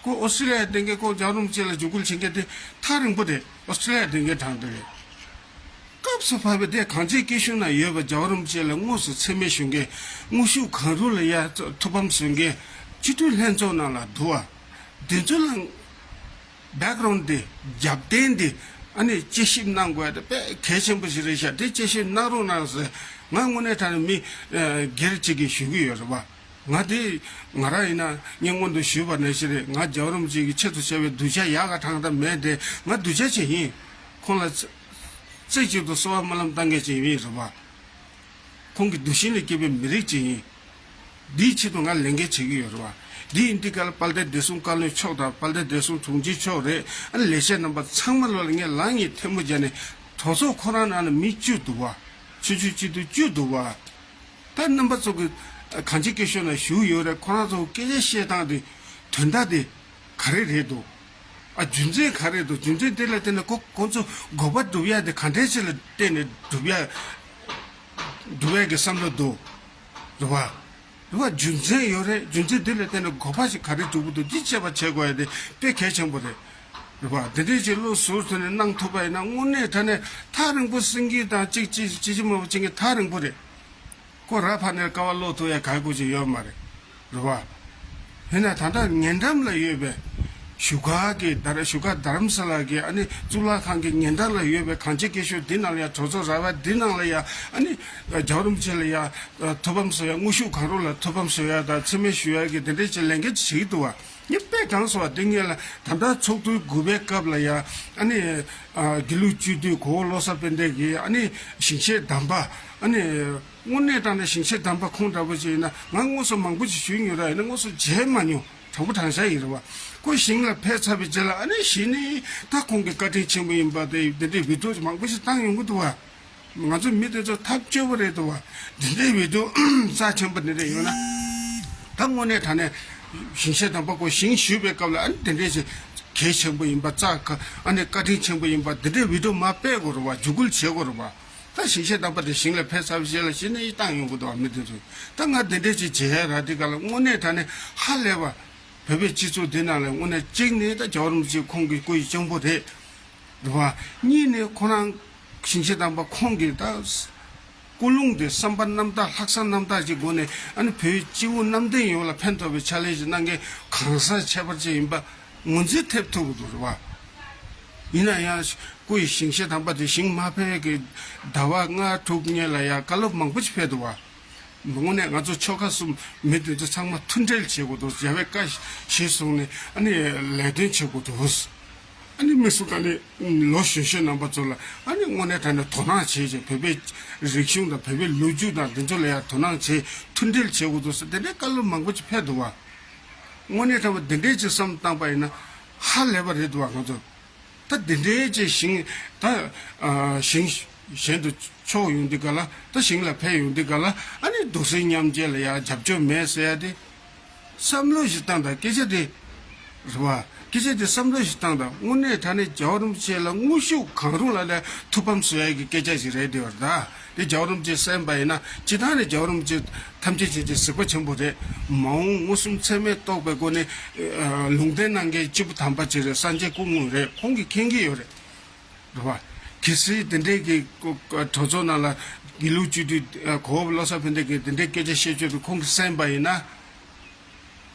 ཁོ་ཨོ་སི་ཀྲི་ལི་ཡ་དེ་གའི་ཁོ་རྒྱལ་བ་རིན་པོ་ཆེ་ལ་འཇུག་སྐུལ་བྱེད་མཁན་དེ་ཐག་རིང་པོ་རེད། ཨོ་སི་ཀྲི་ལི་ཡ་དེ་གའི་དྲང་དེ་རེད། སྐབས་སུ་བབས་པའི་དེ་གངས་ཅན་སྐྱིད་གཤོངས་ན་ཡོད་པ་རྒྱལ་བ་རིན་པོ་ཆེ་ལ་དངོས་སུ་མཚན་སྨད་ཞུ་མཁན། དངོས་ཤུགས་གང་རུང་ལ་ཡ་ཐུགས་ཕམ་བཟོ་མཁན་སྤྱི་འཐུས་ལྷན་ཚོགས་ནང་ལ་འདུག་བ། དེ་ཚོ་ལ་བེག་རོན་དེ་རྒྱབ་རྟེན་དེ་ཨ་ནི་དཔྱད་ཞིབ་གནང་དགོས་ཡ་དེ་དཔེ་གལ་ཆེན་པོ་ཞིག་རེད་ཤག་དེ་དཔྱད་ཞིབ་གནང་རོགས་གནང་ཟེར། ང་དངོས་གནས་དྲང་གནས་མི་སྒེར་གཅིག་གིས་ཞུ་གི་ཡོད་རེད་བ། ང་དེ་ང་རང་ཡིན་ན་ངས་སྔོན་དུ་ཞུས་པ་ནང་བཞིན་རེད། ང་རྒྱལ་བ་རིན་པོ་ཆེ་གི་ཆེད་དུ་བྱས་པའི་གདུལ་བྱ་ཡག་ག་དྲང་དང་མེད་དེ་ང་གདུལ་བྱ་ཅིག་ཡིན། ཁོང་ལ་རྩེ་གཅིག་ཏུ་གསོལ་བ་སྨོན་ལམ་བཏང་མཁན་ཅིག་ཡིན་རེད་བ། ཁོང་གི་གདུལ་ཞིང་ལས་སྐྱེས་པའི་མི་རིགས་ཅིག་ཡིན། འདིའི་ཆེད་དུ་ང་ལས་འགན་བྱེད་ཀྱི་ཡོད་རེད་བ། འདི་ཡིན་དུས་ག་ལ་དཔལ་ལྡན་བདེ་སྲུང་བཀའ་བློན་མཆོག་དང་དཔལ་ལྡན་བདེ་སྲུང་དྲུང་ཆེ་མཆོག་རེད། ཨ་ནི་ལས་བྱེད་རྣམ་པ་ཚང་མ་ལོ་ལ་ངས་ལག་གཉིས་ཐལ་མོ་སྦྱར་ནས་གྲོས་ཚོགས་ཁོ་རང་ནང་ནས་མི་བཅུ་འདུག་བ། ཆོས་བརྒྱུད་སྤྱི་འཐུས་བཅུ་འདུག་བ། ད་རྣམ་པ་ཚོ་གི་གངས་ཅན་སྐྱིད་གཤོངས་ན་བཞུགས་ཡོད་རེད། ཁོ་རང་ཚོ་སྐད་ཆ་བཤད་སྟངས་དེ་དོན་དག་དེ་ག་རེ་རེད་འདུག་ཨ་རྒྱུ་མཚན་ག་རེ་འདུག་རྒྱུ་མཚན་དེ་ལ་བརྟེན་ནས་ཁོ་ཁོང་ཚོ་དགོས་པ་སྒྲུབ་ཡ་དེ་ག་འདྲས་ཅིག་ལ་བརྟེན་ནས་སྒྲུབ་ཡ་སྒྲུབ་ཡ་གི་བསམ་བློ་འདུག་རེད་བ། རེད་བ། རྒྱུ་མཚན་ཡོད་རེད། རྒྱུ་མཚན་དེ་ལ་བརྟེན་ནས་དགོས་པ་ཞིག་ག་རེ་སྒྲུབ་ཀྱི་འདུག་འདི་དཔྱད་པ་བྱེད་དགོས་ཡ་དེ་དཔེ་གལ་ཆེན་པོ་རེད། རེད་བ། འདི་འདྲས་ཅིག་བློ་ཟུར་ཐོན་ནས་གནང་ཐུབ་པ་ཡིན་ན་དངོས་གནས་དྲང་གནས་ཐག་རིང་པོ་སེང་གེ་དང་གཅིག་གཅིག་གཅིག་གཅིག་མ་བུ་གཅིག་གི་ཐག་རིང་པོ་རེད། ཁོ་ར་ཕ་ནས་ཀ་བ་ལོག་ཐུབ་ཡ་ག་གུ་ཅིག་ཡོད་མ་རེད། རེད་བ། ཡིན་ན་ད་ལྟ་ཉེ་འགྲམ་ལ་ཡོད་པའི་བཞུགས་སྒར་གྱི་རྡ་ར་བཞུགས་སྒར་རྡ་རམ་ས་ལ་གི་ཨ་ནི་གཙུག་ལག་ཁང་གི་ཉེ་འགྲམ་ལ་ཡོད་པའི་གངས་ཅན་སྐྱིད་གཤོངས་འདི་ནང་ལ་ཡ་གྲོང་ཚོ་ར་བ་འདི་ནང་ལ་ཡ་ཨ་ནི་རྒྱལ་བ་རིན་པོ་ཆེ་ལ་ཡ་ཐུགས་ཕམ་གསོ་ཡ་དངོས་ཤུགས་གང་རུང་ལ་ཐུགས་ཕམ་གསོ་ཡ་དང་མཚན་སྨད་ཞུ་ཡ་གི་དེ་འདྲའི་ཅིག་ལས་འགན་ཅིག་བྱེད་ཀྱི་འདུག་བ། ངས་དཔེ་དྲང་སོང་བ་འདི་ངས་ལ་ད་ལྟ་ཚོགས་དུས་དགུ་པའི་སྐབས་ལ་ཡ་ཨ་ནི་དགེ་ལུགས་སྤྱི་འཐུས་གོ་བོ་བློ་བཟང་དཔལ་ལྡན་གྱིས་ཨ་ནི་ཞིང་གཤེགས་དམ་པ་ཨ་ནི། དངོས་གནས་དྲང་གནས་ཞིང་གཤེགས་དམ་པ་ཁོང་འདྲ་པོ་ཅིག་ཡིན་ན་ང་དངོས་སུ་མང་པོ་ཅིག་ཞུས་མྱོང་ར་ཡིན་ན་དངོས་སུ་མཇལ་མ་མྱོང་། དྲང་པོ་དྲང་བཞག་ཡིན་རེད་བ། ཁོ་ཞིང་ལ་ཕེབས་ཚར་བའི་རྗེས་ལ་ཨ་ནི་གཞི་ནས་ད་ཁོང་གི་བཀའ་དྲིན་ཆེན་པོ་ཡིན་པ་དེ་འདི་འདྲའི་བི་ཌིའོ་ཅིག་མང་པོ་ཞིག་བཏང་ཡོང་གི་འདུག་བ། ང་ཚོ་མི་དེ་ཚོ་ཐབས་སྐྱོ་པོ་རེད་འདུག་བ། འདི་འདྲའི་བི་ཌིའོ་རྩ་ཆེན་པོ་འདི་འདྲ་ཡོད་ན། ད་དངོས་གནས་དྲང་གནས་ཞིང་གཤེགས་དམ་པ་ཁོ་ཞིང་བཞུགས་པའི་སྐབས་ལ་ཨ་ནི་འདི་འདྲའི་ཅིག་གལ་ཆེན་པོ་ཡིན་པ་རྩ་ཁ་ཨ་ནི་བཀའ་དྲིན་ཆེན་པོ་ཡིན་པ་འདི་འདྲའི་བི་ཌིའོ་མ་སྤེལ་དགོས་རེད་བ། འཇུག་སྐུལ་བྱེད་དགོས་རེད་བ། ད་ཞིང་གཤེགས་དམ་པ་དེ་ཞིང་ལ་ཕེབས་ཚར་བའི་རྗེས་ལ་གཞི་ནས་བཏང་ཡོང་གི་འདུག་བ། མི་དེ་ཚོས་ད་ང་འདི་འདྲས་ཅིག་བྱེད་ཡ་ར་འདི་ག་ལ་དངོས་གནས་དྲང་གནས་ཧ་ལས་པ། བོད་པའི་སྤྱི་ཚོགས་འདི་ནང་ལ་དངོས་གནས་གཅིག་ནས་ད་རྒྱལ་བ་རིན་པོ་ཆེ་ཁོང་གི་སྐུ་ཡི་གཅུང་པོ་རེད། རེད་བ། གཉིས་ནས་ཁོ་རང་ཞིང་གཤེགས་དམ་པ་ཁོང་གི་ད་ཀུན་སློང་དེ་བསམ་པ་རྣམ་དག་ལྷག་བསམ་རྣམ་དག་ཅིག་སྒོ་ནས་ཨ་ནི་བོད་སྤྱི་བོ་གནམ་བསྟན་ཡོངས་ལ་ཕན་ཐོགས་པའི་ཕྱག་ལས་ཅིག་གནང་མཁན་གང་ཟག་ཁྱད་པར་ཅན་ཡིན་པ་ངོས་འཛིན་ཐེབས་ཐུབ་ཀྱི་འདུག་རེད་བ། ཡིན་ན་ཡང་སྐུ་ཡི་ཞིང་གཤེགས་དམ་པ་དེ་ཞིང་མ་ཕེབས་ཀྱི་ཟླ་བ་ལྔ་དྲུག་སྔོན་ལ་ཡང་བཀའ་སློབ་མང་པོ་ཞིག་ཕེབས་འདུག་བ། དངོས་གནས་ང་ཚོ་ཆོལ་ཁ་གསུམ་མི་དེ་ཚོ་ཚང་མ་མཐུན་སྒྲིལ་བྱེད་དགོས་འདུག་རྒྱལ་བའི་བཀའ་གཞིར་བཟུང་ནས་ཨ་ནི་ལས་དོན་བྱེད་དགོས་འདུག་ཨ་ནི་དམིགས་སུ་བཀར་ནས་ལོ་གཞོན་གཞོན་རྣམ་པ་ཚོ་ལ་ཨ་ནི་དངོས་གནས་དྲང་གནས་དོ་སྣང་བྱེད་ཅིང་བོད་པའི་རིག་གཞུང་དང་བོད་པའི་ལོ་རྒྱུས་དང་འདི་ཚོ་ལ་ཡང་དོ་སྣང་བྱེད་མཐུན་སྒྲིལ་བྱེད་དགོས་འདུག་ཟེར་དེ་འདྲའི་བཀའ་སློབ་མང་པོ་ཅིག་ཕེབས་འདུག་བ། དངོས་གནས་དྲང་པོ་འདི་འདྲའི་ཅིག་བསམ་བཏང་པ་ཡིན་ན་ཧ་ལས་པ་རེད་འདུག་བ་ང་ཚོ། ད་འདི་འདྲའི་ཅིག་ཞིང་ད་ཨ་ཞིང་གཞན་དུ་ཕྱོགས་ཡོང་དུས་ག་ལ་ད་ཞིང་ལ་ཕེབས་ཡོང་དུས་ག་ལ་ཨ་ནི་རྡོ་སྲིན་མཉམ་བརྗེ་ལ་ཡ་རྒྱབ་སྐྱོར་མེད་ཟེར་ཡ་དེ་བསམ་བློ་ཞིག་བཏང་དང་སྐད་ཆ་དེ་རེད་བ། སྐད་ཆ་དེ་བསམ་བློ་ཞིག་བཏང་དང་དངོས་གནས་དྲང་གནས་རྒྱལ་བ་རིན་པོ་ཆེ་ལ་དངོས་ཤུགས་གང་རུང་ལ་ལས་ཐུགས་ཕམ་བཟོ་ཡ་གི་སྐད་ཆ་ཞིག་རེད་དེ་བར་ད། དེ་རྒྱལ་བ་རིན་པོ་ཆེ་གསན་པ་ཡིན་ན་སྤྱི་བཏང་ནས་རྒྱལ་བ་རིན་པོ་ཆེ་ཐམས་ཅད་མཁྱེན་ཅིང་གཟིགས་པ་ཆེན་པོ་རེད། མ་འོངས་མངོན་སུམ་ཚད་མས་རྟོགས་པའི་སྒོ་ནས་ཨ་ལུང་བསྟན་གནང་མཁན་སྐྱེས་བུ་དམ་པ་ཅིག་རེད། སངས་རྒྱས་སྐུ་དངོས་རེད། ཁོང་གིས་མཁྱེན་གྱི་ཡོད་རེད། རེད་བ། གལ་སྲིད་དེ་འདྲའི་གི་གྲོས་ཚོགས་ནང་ལ་དགེ་ལུགས་སྤྱི་འཐུས་གོ་བོ་བློ་བཟང་ཕན་བདེ་གིས་དེ་འདྲའི་སྐད་ཆ་བཤད་ཆོག་དུས་ཁོང་གིས་གསན་པ་ཡིན་ན།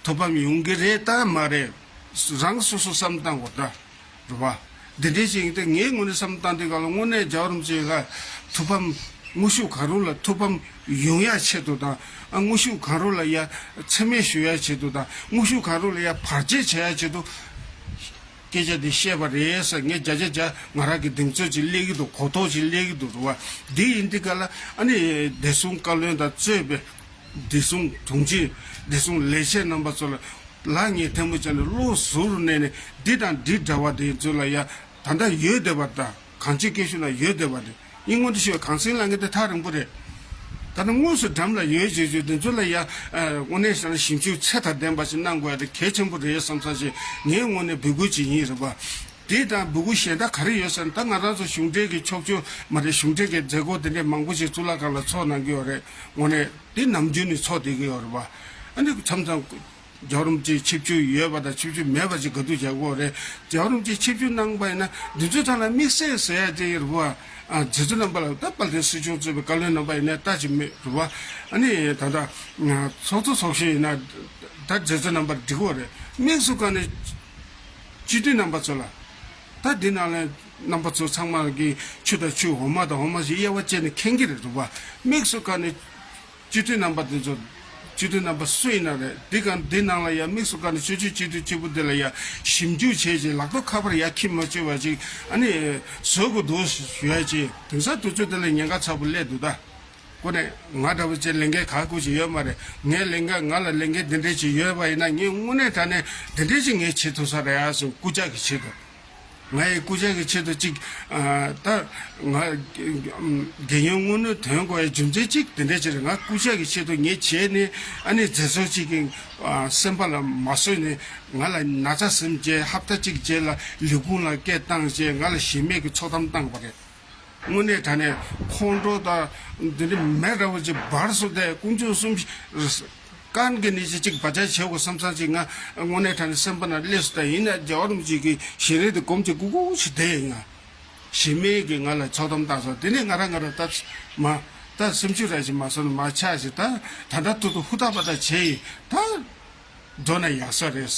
ཐུགས་ཕམ་ཡོང་གི་རེད་ད་མ་རེད། རང་སོ་སོ་བསམ་བཏང་དགོས་ད། རེད་བ། འདི་འདྲའི་ཞིག་ཡིན་ཏེ་ངའི་ངོས་ནས་བསམ་བཏང་དུས་ག་ལ་དངོས་གནས་རྒྱལ་བ་རིན་པོ་ཆེ་ལ་ཐུགས་ཕམ་དངོས་ཤུགས་གང་རུང་ལ་ཐུགས་ཕམ་ཡོང་ཡ་ཆེད་དུ་དང་ཨ་དངོས་ཤུགས་གང་རུང་ལ་ཡ་མཚན་སྨད་ཞུ་ཡ་ཆེད་དུ་དང་དངོས་ཤུགས་གང་རུང་ལ་ཡ་བར་ཆད་བྱེད་ཡ་ཆེད་དུ་སྐད་ཆ་འདི་བཤད་པ་རེད་ཟེར་ངས་བརྒྱ་ཆ་བརྒྱ་ང་རང་གི་གདེང་ཚོད་ཅིག་སླེབས་ཀྱི་འདུག་གོ་རྟོགས་ཅིག་སླེབས་ཀྱི་འདུག་རེད་བ། འདི་ཡིན་དུས་ག་ལ་ཨ་ནི་བདེ་སྲུང་བཀའ་བློན་དང་གཙོས་པའི་བདེ་སྲུང་དྲུང་ཆེ་བདེ་སྲུང་ལས་བྱེད་རྣམ་པ་ཚོ་ལ་ལག་གཉིས་ཐལ་མོ་སྦྱར་ནས་བློ་གཟུ་བོར་གནས་ནས་འདི་དང་འདི་འདྲ་བ་དེ་ཚོ་ལ་ཡ་ད་ལྟ་ཡོད་བསྡད་པ་དང་གང་ཅིའི་སྐད་ཤུགས་ལ་ཡོད་བསྡད་པ་དེ་ཡིན་སྔོན་དུ་ཞུ་བའི་གངས་སེང་ལ་ངེས་དེ་ཐག་རིང་པོ་རེད། ད་ནི་དངོས་སུ་འགྲམ་ལ་ཡོད་བྱེད་བྱེད་དེ་ཚོ་ལ་ཡ་དངོས་གནས་བྱས་ན་ཞིབ་འཇུག་ཚད་དང་ལྡན་པ་ཞིག་གནང་དགོས་ཡ་དེ་གལ་ཆེན་པོ་རེད་བསམ་བསམ་ཞིག་ངའི་ངོས་ནས་འབོད་སྐུལ་བྱེད་ཡིན་རེད་པ། དེ་དང་འབོད་སྐུལ་གཞན་དག་ག་རེ་ཡོད་ཟེར་ན་ད་ང་རང་ཚོ་གཞུང་འབྲེལ་གྱི་ཕྱོགས་བསྐྱོད་མ་རེད། གཞུང་འབྲེལ་གྱི་མཛད་སྒོ་དེ་འདྲས་མང་པོ་ཞིག་གཙུག་ལག་ཁང་ལ་ཚོགས་གནང་གི་ཡོད་རེད། དངོས་གནས་དེ་ནམ་རྒྱུན་ནས་ཚོགས་བསྡད་ཀྱི་ཡོད་རེད་པ། ཨ་ནི་མཚམས་མཚམས་རྒྱལ་བ་རིན་པོ་ཆེ་ཆིབས་བསྒྱུར་ཡོད་པ་དང་ཆིབས་བསྒྱུར་མེད་པ་ཅིག་ག་དུས་བྱ་དགོས་རེད། རྒྱལ་བ་རིན་པོ་ཆེ་ཆིབས་བསྒྱུར་གནང་པ་ཡིན་ན་འདི་ཚོའི་ཐོག་ལ་དམིགས་བསལ་ཟེར་ཡ་དེ་ཡོད་རེད་པ། ཨ་མཛད་གཙོ་རྣམ་པ་ལ་ད་དཔལ་ལྡན་སྲིད་སྐྱོང་གཙོས་པའི་བཀའ་བློན་རྣམ་པ་ཡིན་ནའི་ལྟ་ཅི་མེད་རེད་པ། ཨ་ནི་ད་ལྟ་ཚོགས་གཙོ་ཚོགས་གཞོན་ཡིན་ན་ད་མཛད་གཙོ་རྣམ་པར་འགྲིག་གི་རེད། དམིགས་སུ་བཀར་ནས་སྤྱི་འཐུས་རྣམ་པ་ཚོ་ལ་ད་འདི་ནང་ལ་རྣམ་པ་ཚོ་ཚང་མ་གི་ཆུ་དང་ཆུ་འོ་མ་དང་འོ་མ་ཞིག་དབྱེ་བ་བཅད་ནས་མཁྱེན་གྱི་རེད་རེད་པ། དམིགས་སུ་བཀར་ནས་སྤྱི་འཐུས་རྣམ་པ་དེ་ཚོ་སྤྱི་འཐུས་རྣམ་པ་སུ་ཡིན་ན་རེད། འདི་ག་འདི་ནང་ལ་ཡ་དམིགས་སུ་བཀར་ནས་ཆོས་བརྒྱུད་སྤྱི་འཐུས་གཅིག་པུ་འདི་ལ་ཡ་ཞིབ་འཇུག་བྱས་རྗེས་ལག་ཐོག་ཁ་པར་ཡ་ཁྱི་མ་བཅོལ་བ་ཅིག་ཨ་ནི་བཟོ་དགོས་འདུག་ཞུ་ཡ་ཅིག་དེང་སང་དུས་ཚོད་འདི་ལ་ཉེན་ཁ་ཚ་པོ་སླེབས་འདུག་ད། ཁོ་ནས་ང་འདྲ་བོ་ཅན་ལས་འགན་ག་དགོས་ཅིག་ཡོད་མ་རེད། ངའི་ལས་འགན་ང་ལ་ལས་འགན་འདི་འདྲས་ཅིག་ཡོད་པ་ཡིན་ན་ངས་དངོས་གནས་དྲང་གནས་འདི་འདྲས་ཅིག་ངས་བྱེད་ཐུབ་ས་རེད་ཨ་སོང་སྐུ་ཅག་གིས་བྱེད་དགོས། ང་ཡི་སྐུ་ཕྱྭ་གི་ཆེད་དུ་ཅིག་ཨ། ད་ང་རྒན་ཡོལ་དངོས་གནས་ཐོན་དགོས་ཡ་རྒྱུ་མཚན་ཅིག་དེ་འདྲ་ཅིག་རེད། ང་སྐུ་ཕྱྭ་གི་ཆེད་དུ་ངས་བྱས་ནས་ཨ་ནི་མཛད་གཙོ་ཅིག་གི་ཨ། སེམས་པ་ལ་མ་བཟོད་ནས་ང་ལ་ན་ཚ་ཟིན་བྱས་ཧབ་ཏ་གཅིག་རྗེས་ལ་ལས་ཁུངས་ལ་སྐད་བཏང་བྱས་ང་ལ་གཞི་མེད་ཀྱི་ཚོགས་གཏམ་བཏང་བ་རེད། དངོས་གནས་དྲང་གནས་ཁོང་ཁྲོ་དང་འདི་འདྲ་མེ་འདྲ་བོ་ཅིག་འབར་སོང་སྟེ་དཀོན་མཆོག་གསུམ་ཀན་གི་ནི་ཅིག་བ་ཅག་བྱེད་དགོས་བསམ་བསམ་ཅིག་ང་དངོས་གནས་དྲང་གནས་སེམས་པ་ན་སླེབས་སོང་། ད་ཡིན་ན་རྒྱལ་བ་རིན་པོ་ཆེ་གི་ཞལ་རས་དེ་སྒོམ་ཅིག་སྒུག་སྒུག་ཅིག་བསྡད་ཡིན། ང་གཞི་མེད་ཀྱི་ང་ལ་ཚོགས་གཏམ་བཏང་སོང་། དེ་ནས་ང་རང་ང་རང་སྟབས་མ་ད་སེམས་ཤུགས་ར་ཞིག་མ་སོང་ན་མ་ཆགས་ཤིག་ད་ད་ལྟ་ཐུག་ཐུག་ཧུར་ཐག་པ་ད་བྱས་ཡིན། ད་འགྲོ་ན་ཡག་ས་རེད།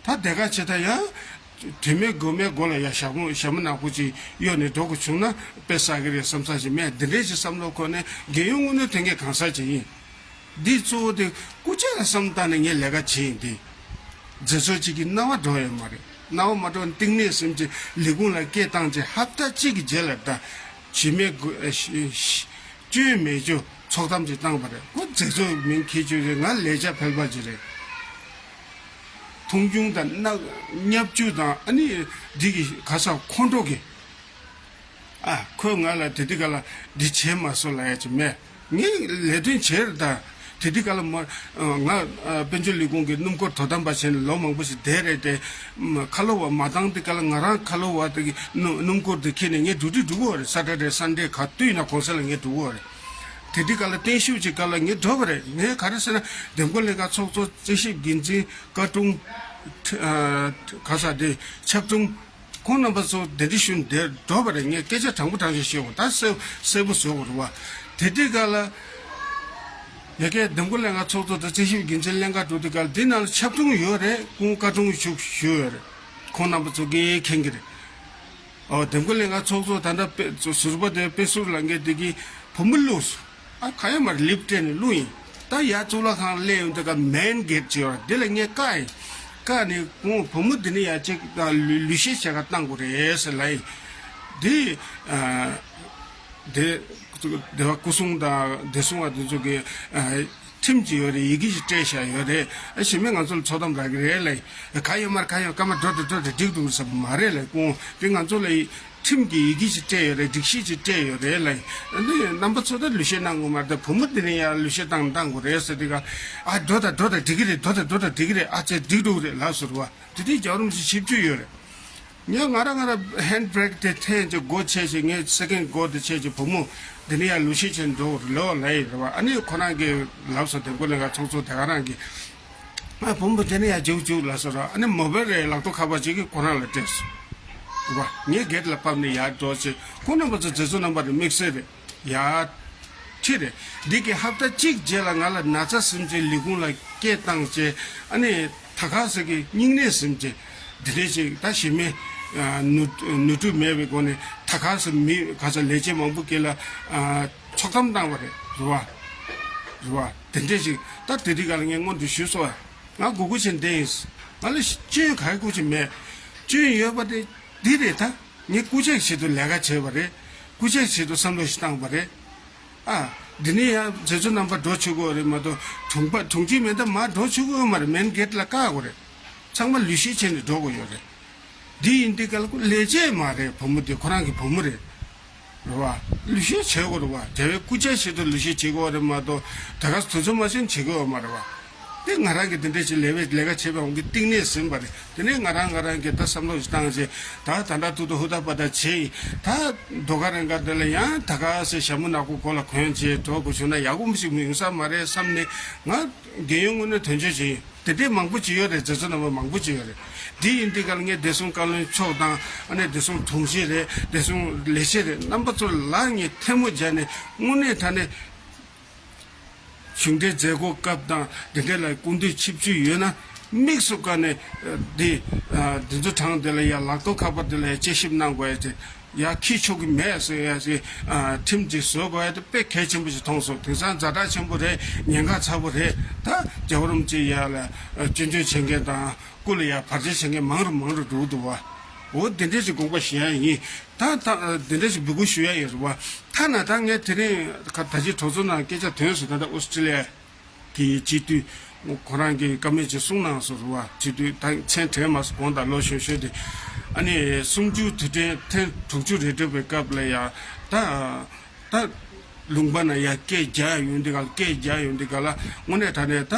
ད་དེ་ག་བྱེད་ད་ཡང་དོན་མེད་དགོས་མེད་མགོ་ལ་ཡ་ཞྭ་མོ་ཞྭ་མོ་ནག་པོ་ཅིག་གཡོགས་ནས་འགྲོ་དགོས་བྱུང་ན་དཔེ་བསགས་ཀྱི་རེད་བསམ་ས་ཞིག་མེད། འདི་འདྲའི་ཅིག་བསམ་བློ་འཁོར་ནས་རྒན་ཡོལ་དངོས་གནས་ཐོན་མཁན་གང་ཟག་ཅིག་ཡིན། འདི་གཙོ་བོ་དེ་སྐུ་ཕྱྭ་ལ་བསམ་བཏང་ནས་ངས་ལས་ཀ་བྱེད་ཡིན་ཏེ། མཛད་གཙོ་གཅིག་གི་རྣ་བ་འགྲོ་ཡོད་མ་རེད། རྣ་བ་མ་འགྲོ་ན་གཏིང་ནས་སེམས་ཀྱི་ལས་ཁུངས་ལ་སྐད་བཏང་རྗེས་ཧབ་ཏ་གཅིག་གི་རྗེས་ལ་ད་ཞི་མེད་དགོས་ཨ། ཞི་ཞི་སྐྱོན་མེད་རྒྱུ་ཚོགས་གཏམ་ཅིག་བཏང་བ་རེད། ཁོ་མཛད་གཙོ་མིང་འཁྱེར་རྒྱུ་རེད། ང་ལས་བྱ་ཕལ་པ་ཅིག་རེད། མཐོང་ཆུང་དང་གནག་བརྙས་བཅོས་དང་ཨ་ནི་འདི་གི་ག་ས་ཁོང་ཁྲོ་གི་ཨ། ཁོས་ང་ལ་དེ་དུས་ག་ལ་འདི་བྱས་མ་སོང་ལབ་ཡ་ཅིག་མེད། ངས་ལས་དོན་བྱས་རེད་ད། དེ་དུས་ག་ལ་མ་ང་དཔལ་འབྱོར་ལས་ཁུངས་ཀྱི་སྣུམ་འཁོར་དོ་དམ་པ་བྱས་ནས་ལོ་མང་པོ་ཞིག་བསྡད་རེད་དེ། ཁ་ལོ་བ་མ་བཏང་དུས་ག་ལ་ང་རང་ཁ་ལོ་བ་དེ་གི་སྣུམ་སྣུམ་འཁོར་དེ་ཁྱེར་ནས་ངས་འགྲོ་དུས་འགྲོ་གི་ཡོད་རེད། ས་ཊར་ཌེ་སན་ཌེ་ག་དུས་ཡིན་ན་གུང་སེང་ལ་ངས་འགྲོ་གི་ཡོད་རེད། དེ་དུས་ག་ལ་བརྟན་བཞུགས་ཀྱི་སྐབས་ལ་ངས་འགྲོ་བ་རེད། ངས་ག་རེ་ཟེར་ན་འདེམས་བསྐོ་ལྷན་ཁང་ཚོགས་གཙོ་རྩིས་ཞིབ་འགན་འཛིན་བཀའ་དྲུང་ཁ་ས་དེ་ཆབ་དྲུང་ཁོང་རྣམ་པ་ཚོ་གདན་འདྲེན་ཞུས་ནས་འདིར་འགྲོ་བ་རེད། ངས་སྐད་ཆ་དྲང་པོ་དྲང་བཞིན་ཤོད་དགོས། ད་གསལ་གསལ་པོ་བཟོ་དགོས་རེད་བ། དེ་དུས་ག་ལ་ཡ་གའི་འདེམས་བསྐོ་ལྷན་ཁང་ཚོགས་གཙོ་དང་རྩིས་ཞིབ་འགན་འཛིན་ལྷན་ཁང་འགྲོ་དུས་ག་ལ་འདི་ནང་ལ་ཆབ་དྲུང་ཡོད་རེད། སྐུ་ངོ་བཀའ་དྲུང་བཞུགས་ཞུ་ཡོད་རེད། ཁོང་རྣམ་པ་ཚོ་གིས་མཁྱེན་གྱི་རེད། ཨོ། འདེམས་བསྐོ་ལྷན་ཁང་ཚོགས་གཙོ་ད་ལྟ་དཔེ་ཟུར་པ་དེ་དཔེ་ཟུར་ལ་ངས་དེ་གི་བུ་མོ་བླུགས་སོང་། ཨ། ག་ཡོད་མ་རེད། ལིབ་སྤྲད་ནས་བླུགས་ཡིན། ད་ཡར་གཙུག་ལག་ཁང་སླེབས་ཡོང་དུས་ཀ་མེན་གེ་ཊི་ཅིག་ཡོད་རེད། དེ་ལ་ངས་བཀག་ཡིན། བཀག་ནས་ཁོང་བུ་མོ་འདི་ནས་ཡར་ཅིག་ད་ལུས་ལུས་བཤེར་བྱེད་ག་བཏང་དགོས་རེད་ཟེར་ལབ་ཡིན། འདི་ཨ། དེ་དེ་བ་སྐུ་སྲུང་དང་བདེ་སྲུང་བ་དེ་ཚོ་གི་ཨ། ཁྲིམས་ཅིག་ཡོད་རེད། ཡི་གེ་ཞིག་སྤྲད་བཞག་ཡོད་རེད། ཨ། གཞི་མེད་ང་ཚོ་ལ་ཚོགས་གཏམ་རག་གི་རེད་ལབ་ཡིན། ག་ཡོད་མ་རེད། ག་ཡོད། སྐར་མ་འགྲོ་དང་འགྲོ་དང་འགྲིག་འདུག་ཟེར་བ་མ་རེད་ལབ། ཁོང་དེ་ང་ཚོ་ལ་ཁྲིམས་ཀྱི་ཡི་གེ་ཅིག་སྤྲད་ཡོད་རེད། སྒྲིག་གཞི་ཅིག་སྤྲད་ཡོད་རེད་ལབ། ཨ་ནི་རྣམ་པ་ཚོ་ད་ལུས་བཤེར་གནང་དགོས་མ་རེད། ད་བུ་མོ་དེ་ནས་ཡར་ལུས་བཤེར་བཏང་བཏང་དགོས་རེད་ཟེར་དུས་ཀ་ཨ། འགྲོ་དང་འགྲོ་དང་འགྲིག་གི་རེད། འགྲོ་དང་འགྲོ་དང་འགྲིག་གི་རེད། ཨ་ཙི་འགྲིག་འགྲོ་གི་རེད་ལབ་ཟེར་བ། དེ་དུས་རྒྱལ་བ་རིན་པོ་ཆེ་ཆིབས་བསྒྱུར་ཡོད་རེད། ངས་ང་རང་ང་རང་ཧེན་ཌི་བྷི་རེག་དེ་འཐེན་བྱས་སྒོ་ཕྱེ་བྱས་ངས་སེ་ཀེན་ཌི་སྒོ་དེ་ཕྱེ་བྱས་བུ་མོ་དེ་ནས་ཡར་ལུས་བཤེར་བྱས་འགྲོ་རེད་ལོ་ལབ་ཡོད་རེད་བ། ཨ་ནི་ཁོ་རང་གིས་ལབ་སོང་། འདེམས་བསྐོ་ལྷན་ཁང་ཚོགས་གཙོ་དེ་ག་རང་གིས། ཨ། བུ་མོ་དེ་ནས་ཡར་འཇུག་འཇུག་ལབ་སོང་ར། ཨ་ནི་མོ་བེལ་རེད། ལག་ཐོག་ཁ་པར་ཅིག་གིས་ཁོ་རང་ལ་སྤྲད་སོང་། རེད་བ། ངས་གེ་ཊི་ལ་ཕབ་ནས་ཡར་འགྲོ་བྱས་ཁོང་རྣམ་པ་ཚོ་མཛད་གཙོ་རྣམ་པ་རེད། དམིགས་བསལ་རེད། ཡ། ཁྲིད་རེད། འདི་གི་ཧབ་ཏ་གཅིག་རྗེས་ལ་ང་ལ་ན་ཚ་ཟིན་བྱས་ལས་ཁུངས་ལ་སྐད་བཏང་བྱས། ཨ་ནི་ད་ག་ཟེ་གི་སྙིང་ནད་ཟིན་བྱས་འདི་འདྲས་ཅིག་ད་གཞི་མེད་ནུས་ནུས་སྤྲོད་མེད་པའི་སྒོ་ནས་ད་ག་ཟེ་མི་ག་ས་ལས་བྱེད་མང་པོ་སྒེར་ལ་ཚོགས་གཏམ་བཏང་བ་རེད། རེད་བ། རེད་བ། དེ་འདྲས་ཅིག་ད་དེ་དུས་ག་ལ་ངས་སྔོན་དུ་ཞུས་སོང་། ང་སྒུག་སྒུག་བྱས་བསྡད་ཡིན། ང་ལ་སྐྱོན་ག་གི་སྐུ་ཅིག་མེད། སྐྱོན་ཡོད་པ་དེ་འདི་རེད་ད། ངས་སྐུ་ཕྱྭ་གི་ཆེད་དུ་ལས་ཀ་བྱས་པ་རེད། སྐུ་ཕྱྭ་གི་ཆེད་དུ་བསམ་བློ་ཞིག་བཏང་པ་རེད། ཨ། འདི་ནས་ཡང་མཛད་གཙོ་རྣམ་པ་འགྲོ་ཆོག་གི་ཡོད་རེད་མ་གཏོགས་དྲུང་པ་དྲུང་ཆེ་མེད་ན་མར་འགྲོ་ཆོག་གི་ཡོད་མ་རེད། མེན་གེ་ཊི་ལ་བཀག་དགོས་རེད། ཚང་མ་ལུས་བཤེར་བྱས་ནས་འགྲོ་དགོས་ཡོད་རེད། འདི་ཡིན་དུས་ག་ལ་ཁོ་ལས་བྱེད་མ་རེད། བུ་མོ་དེ་ཁོ་རང་གི་བུ་མོ་རེད། རེད་བ། ལུས་བཤེར་བྱེད་དགོས་རེད་བ། རྒྱལ་བའི་སྐུ་ཕྱྭ་ཆེད་དུ་ལུས་བཤེར་བྱེད་དགོས་རེད་མ་གཏོགས་ད་ག་དུས་ཚོད་མ་ཤེས་བྱེད་དགོས་ཡོད་མ་རེད་བ། དེ་ང་རང་གིས་དེ་འདྲ་ཞིག་ལས་པའི་ལས་ཀ་བྱེད་པའི་དབང་གིས་གཏིང་ནས་ཟིན་པ་རེད། དེ་ནས་ང་རང་ང་རང་གིས་ད་བསམ་བློ་ཞིག་བཏང་རྗེས་ད་ད་ལྟ་ཐུག་ཐུག་ཧུར་ཐག་པ་ཐག་བྱས་ཡིན། ད་ཟློས་གར་རན་ག་འདི་ལ་ཡང་ད་ག་ཟེ་ཞྭ་མོ་ནག་པོ་མགོ་ལ་གོན་བྱས་འགྲོ་དགོས་བྱུང་ན་ཡག་པོ་ཞིག་མི་ཡོང་ས་མ་རེད་བསམ་ནས་ང་རྒས་ཡོལ་དངོས་གནས་དོན་གཅོད་བྱས་ཡིན། དེ་འདྲའི་མང་པོ་ཅིག་ཡོད་རེད། མཛད་གཙོ་རྣམ་པ་མང་པོ་ཅིག་ཡོད་རེད། འདི་ཡིན་དུས་ག་ལ་ངས་བདེ་སྲུང་བཀའ་བློན་མཆོག་དང་ཨ་ནེ་བདེ་སྲུང་དྲུང་ཆེ་རེད། བདེ་སྲུང་ལས་བྱེད་རེད། རྣམ་པ་ཚོ་ལ་ངས་ཐལ་མོ་སྦྱར་ནས་དངོས་གནས་དྲང་གནས་གཞུང་འབྲེལ་མཛད་སྒོ་སྐབས་དང་འདི་འདྲ་ལ་སྐུ་མདུན་ཆིབས་བསྒྱུར་ཡོད་ན་དམིགས་སུ་བཀར་ནས་འདི་འདི་ཚོ་གྲངས་འདི་ལ་ཡ་ལག་ཐོག་ཁ་པར་འདི་ལ་ཡ་དཔྱད་ཞིབ་གནང་དགོས་ཡ་དེ། ཡར་འཁྱེར་ཆོག་གི་མེད་ཟེར་ཡ་ཞིག་ཁྲིམས་ཅིག་བཟོ་དགོས་ཡ་དེ་དཔེ་གལ་ཆེན་པོ་ཞིག་མཐོང་སོང་། དེང་སང་ཛ་དྲག་ཆེན་པོ་རེད། ཉེན་ཁ་ཚ་པོ་རེད། ད་རྒྱལ་བ་རིན་པོ་ཆེ་ཡ་ལ་སྐྱོན་བརྗོད་བྱེད་མཁན་དང་སྐུ་ལ་ཡ་བར་ཆད་བྱེད་མཁན་མང་རུ་མང་རུ་འགྲོ་གི་འདུག་བ། འོ་དེ་འདྲས་ཞིག་དགོངས་པ་བཞེས་ཡ་ཡིན། ད་ད་དེ་འདྲས་ཞིག་འབོད་སྐུལ་ཞུ་ཡ་ཡིན་རེད་བ། ཐ་ན་ད་ངས་དེ་རིང་ད་ཅི་གྲོས་ཚོགས་ནང་སྐད་ཆ་ཐོན་སོང་། ད་ལྟ་ཨོ་སི་ཀྲི་ལི་ཡ། གི་སྤྱི་འཐུས་ཁོ་རང་གི་བཀའ་མོལ་ཅིག་གསུངས་གནང་སོང་རེད་བ། སྤྱི་འཐུས་ད་མཚན་དྲན་མ་སོང་། གོང་དང་ལོ་གཞོན་གཞོན་དེ། ཨ་ནི་གསུམ་བཅུ་དུས་དྲན་ཐེངས་དྲུག་ཅུ་རེ་སྒྲུབ་པའི་སྐབས་ལ་ཡ་ད་ད་ལུང་པ་ན་ཡ་སྐད་རྒྱག་ཡོང་དུས་ག་ལ་སྐད་རྒྱག་ཡོང་དུས་ག་ལ་དངོས་གནས་དྲང་གནས་ད་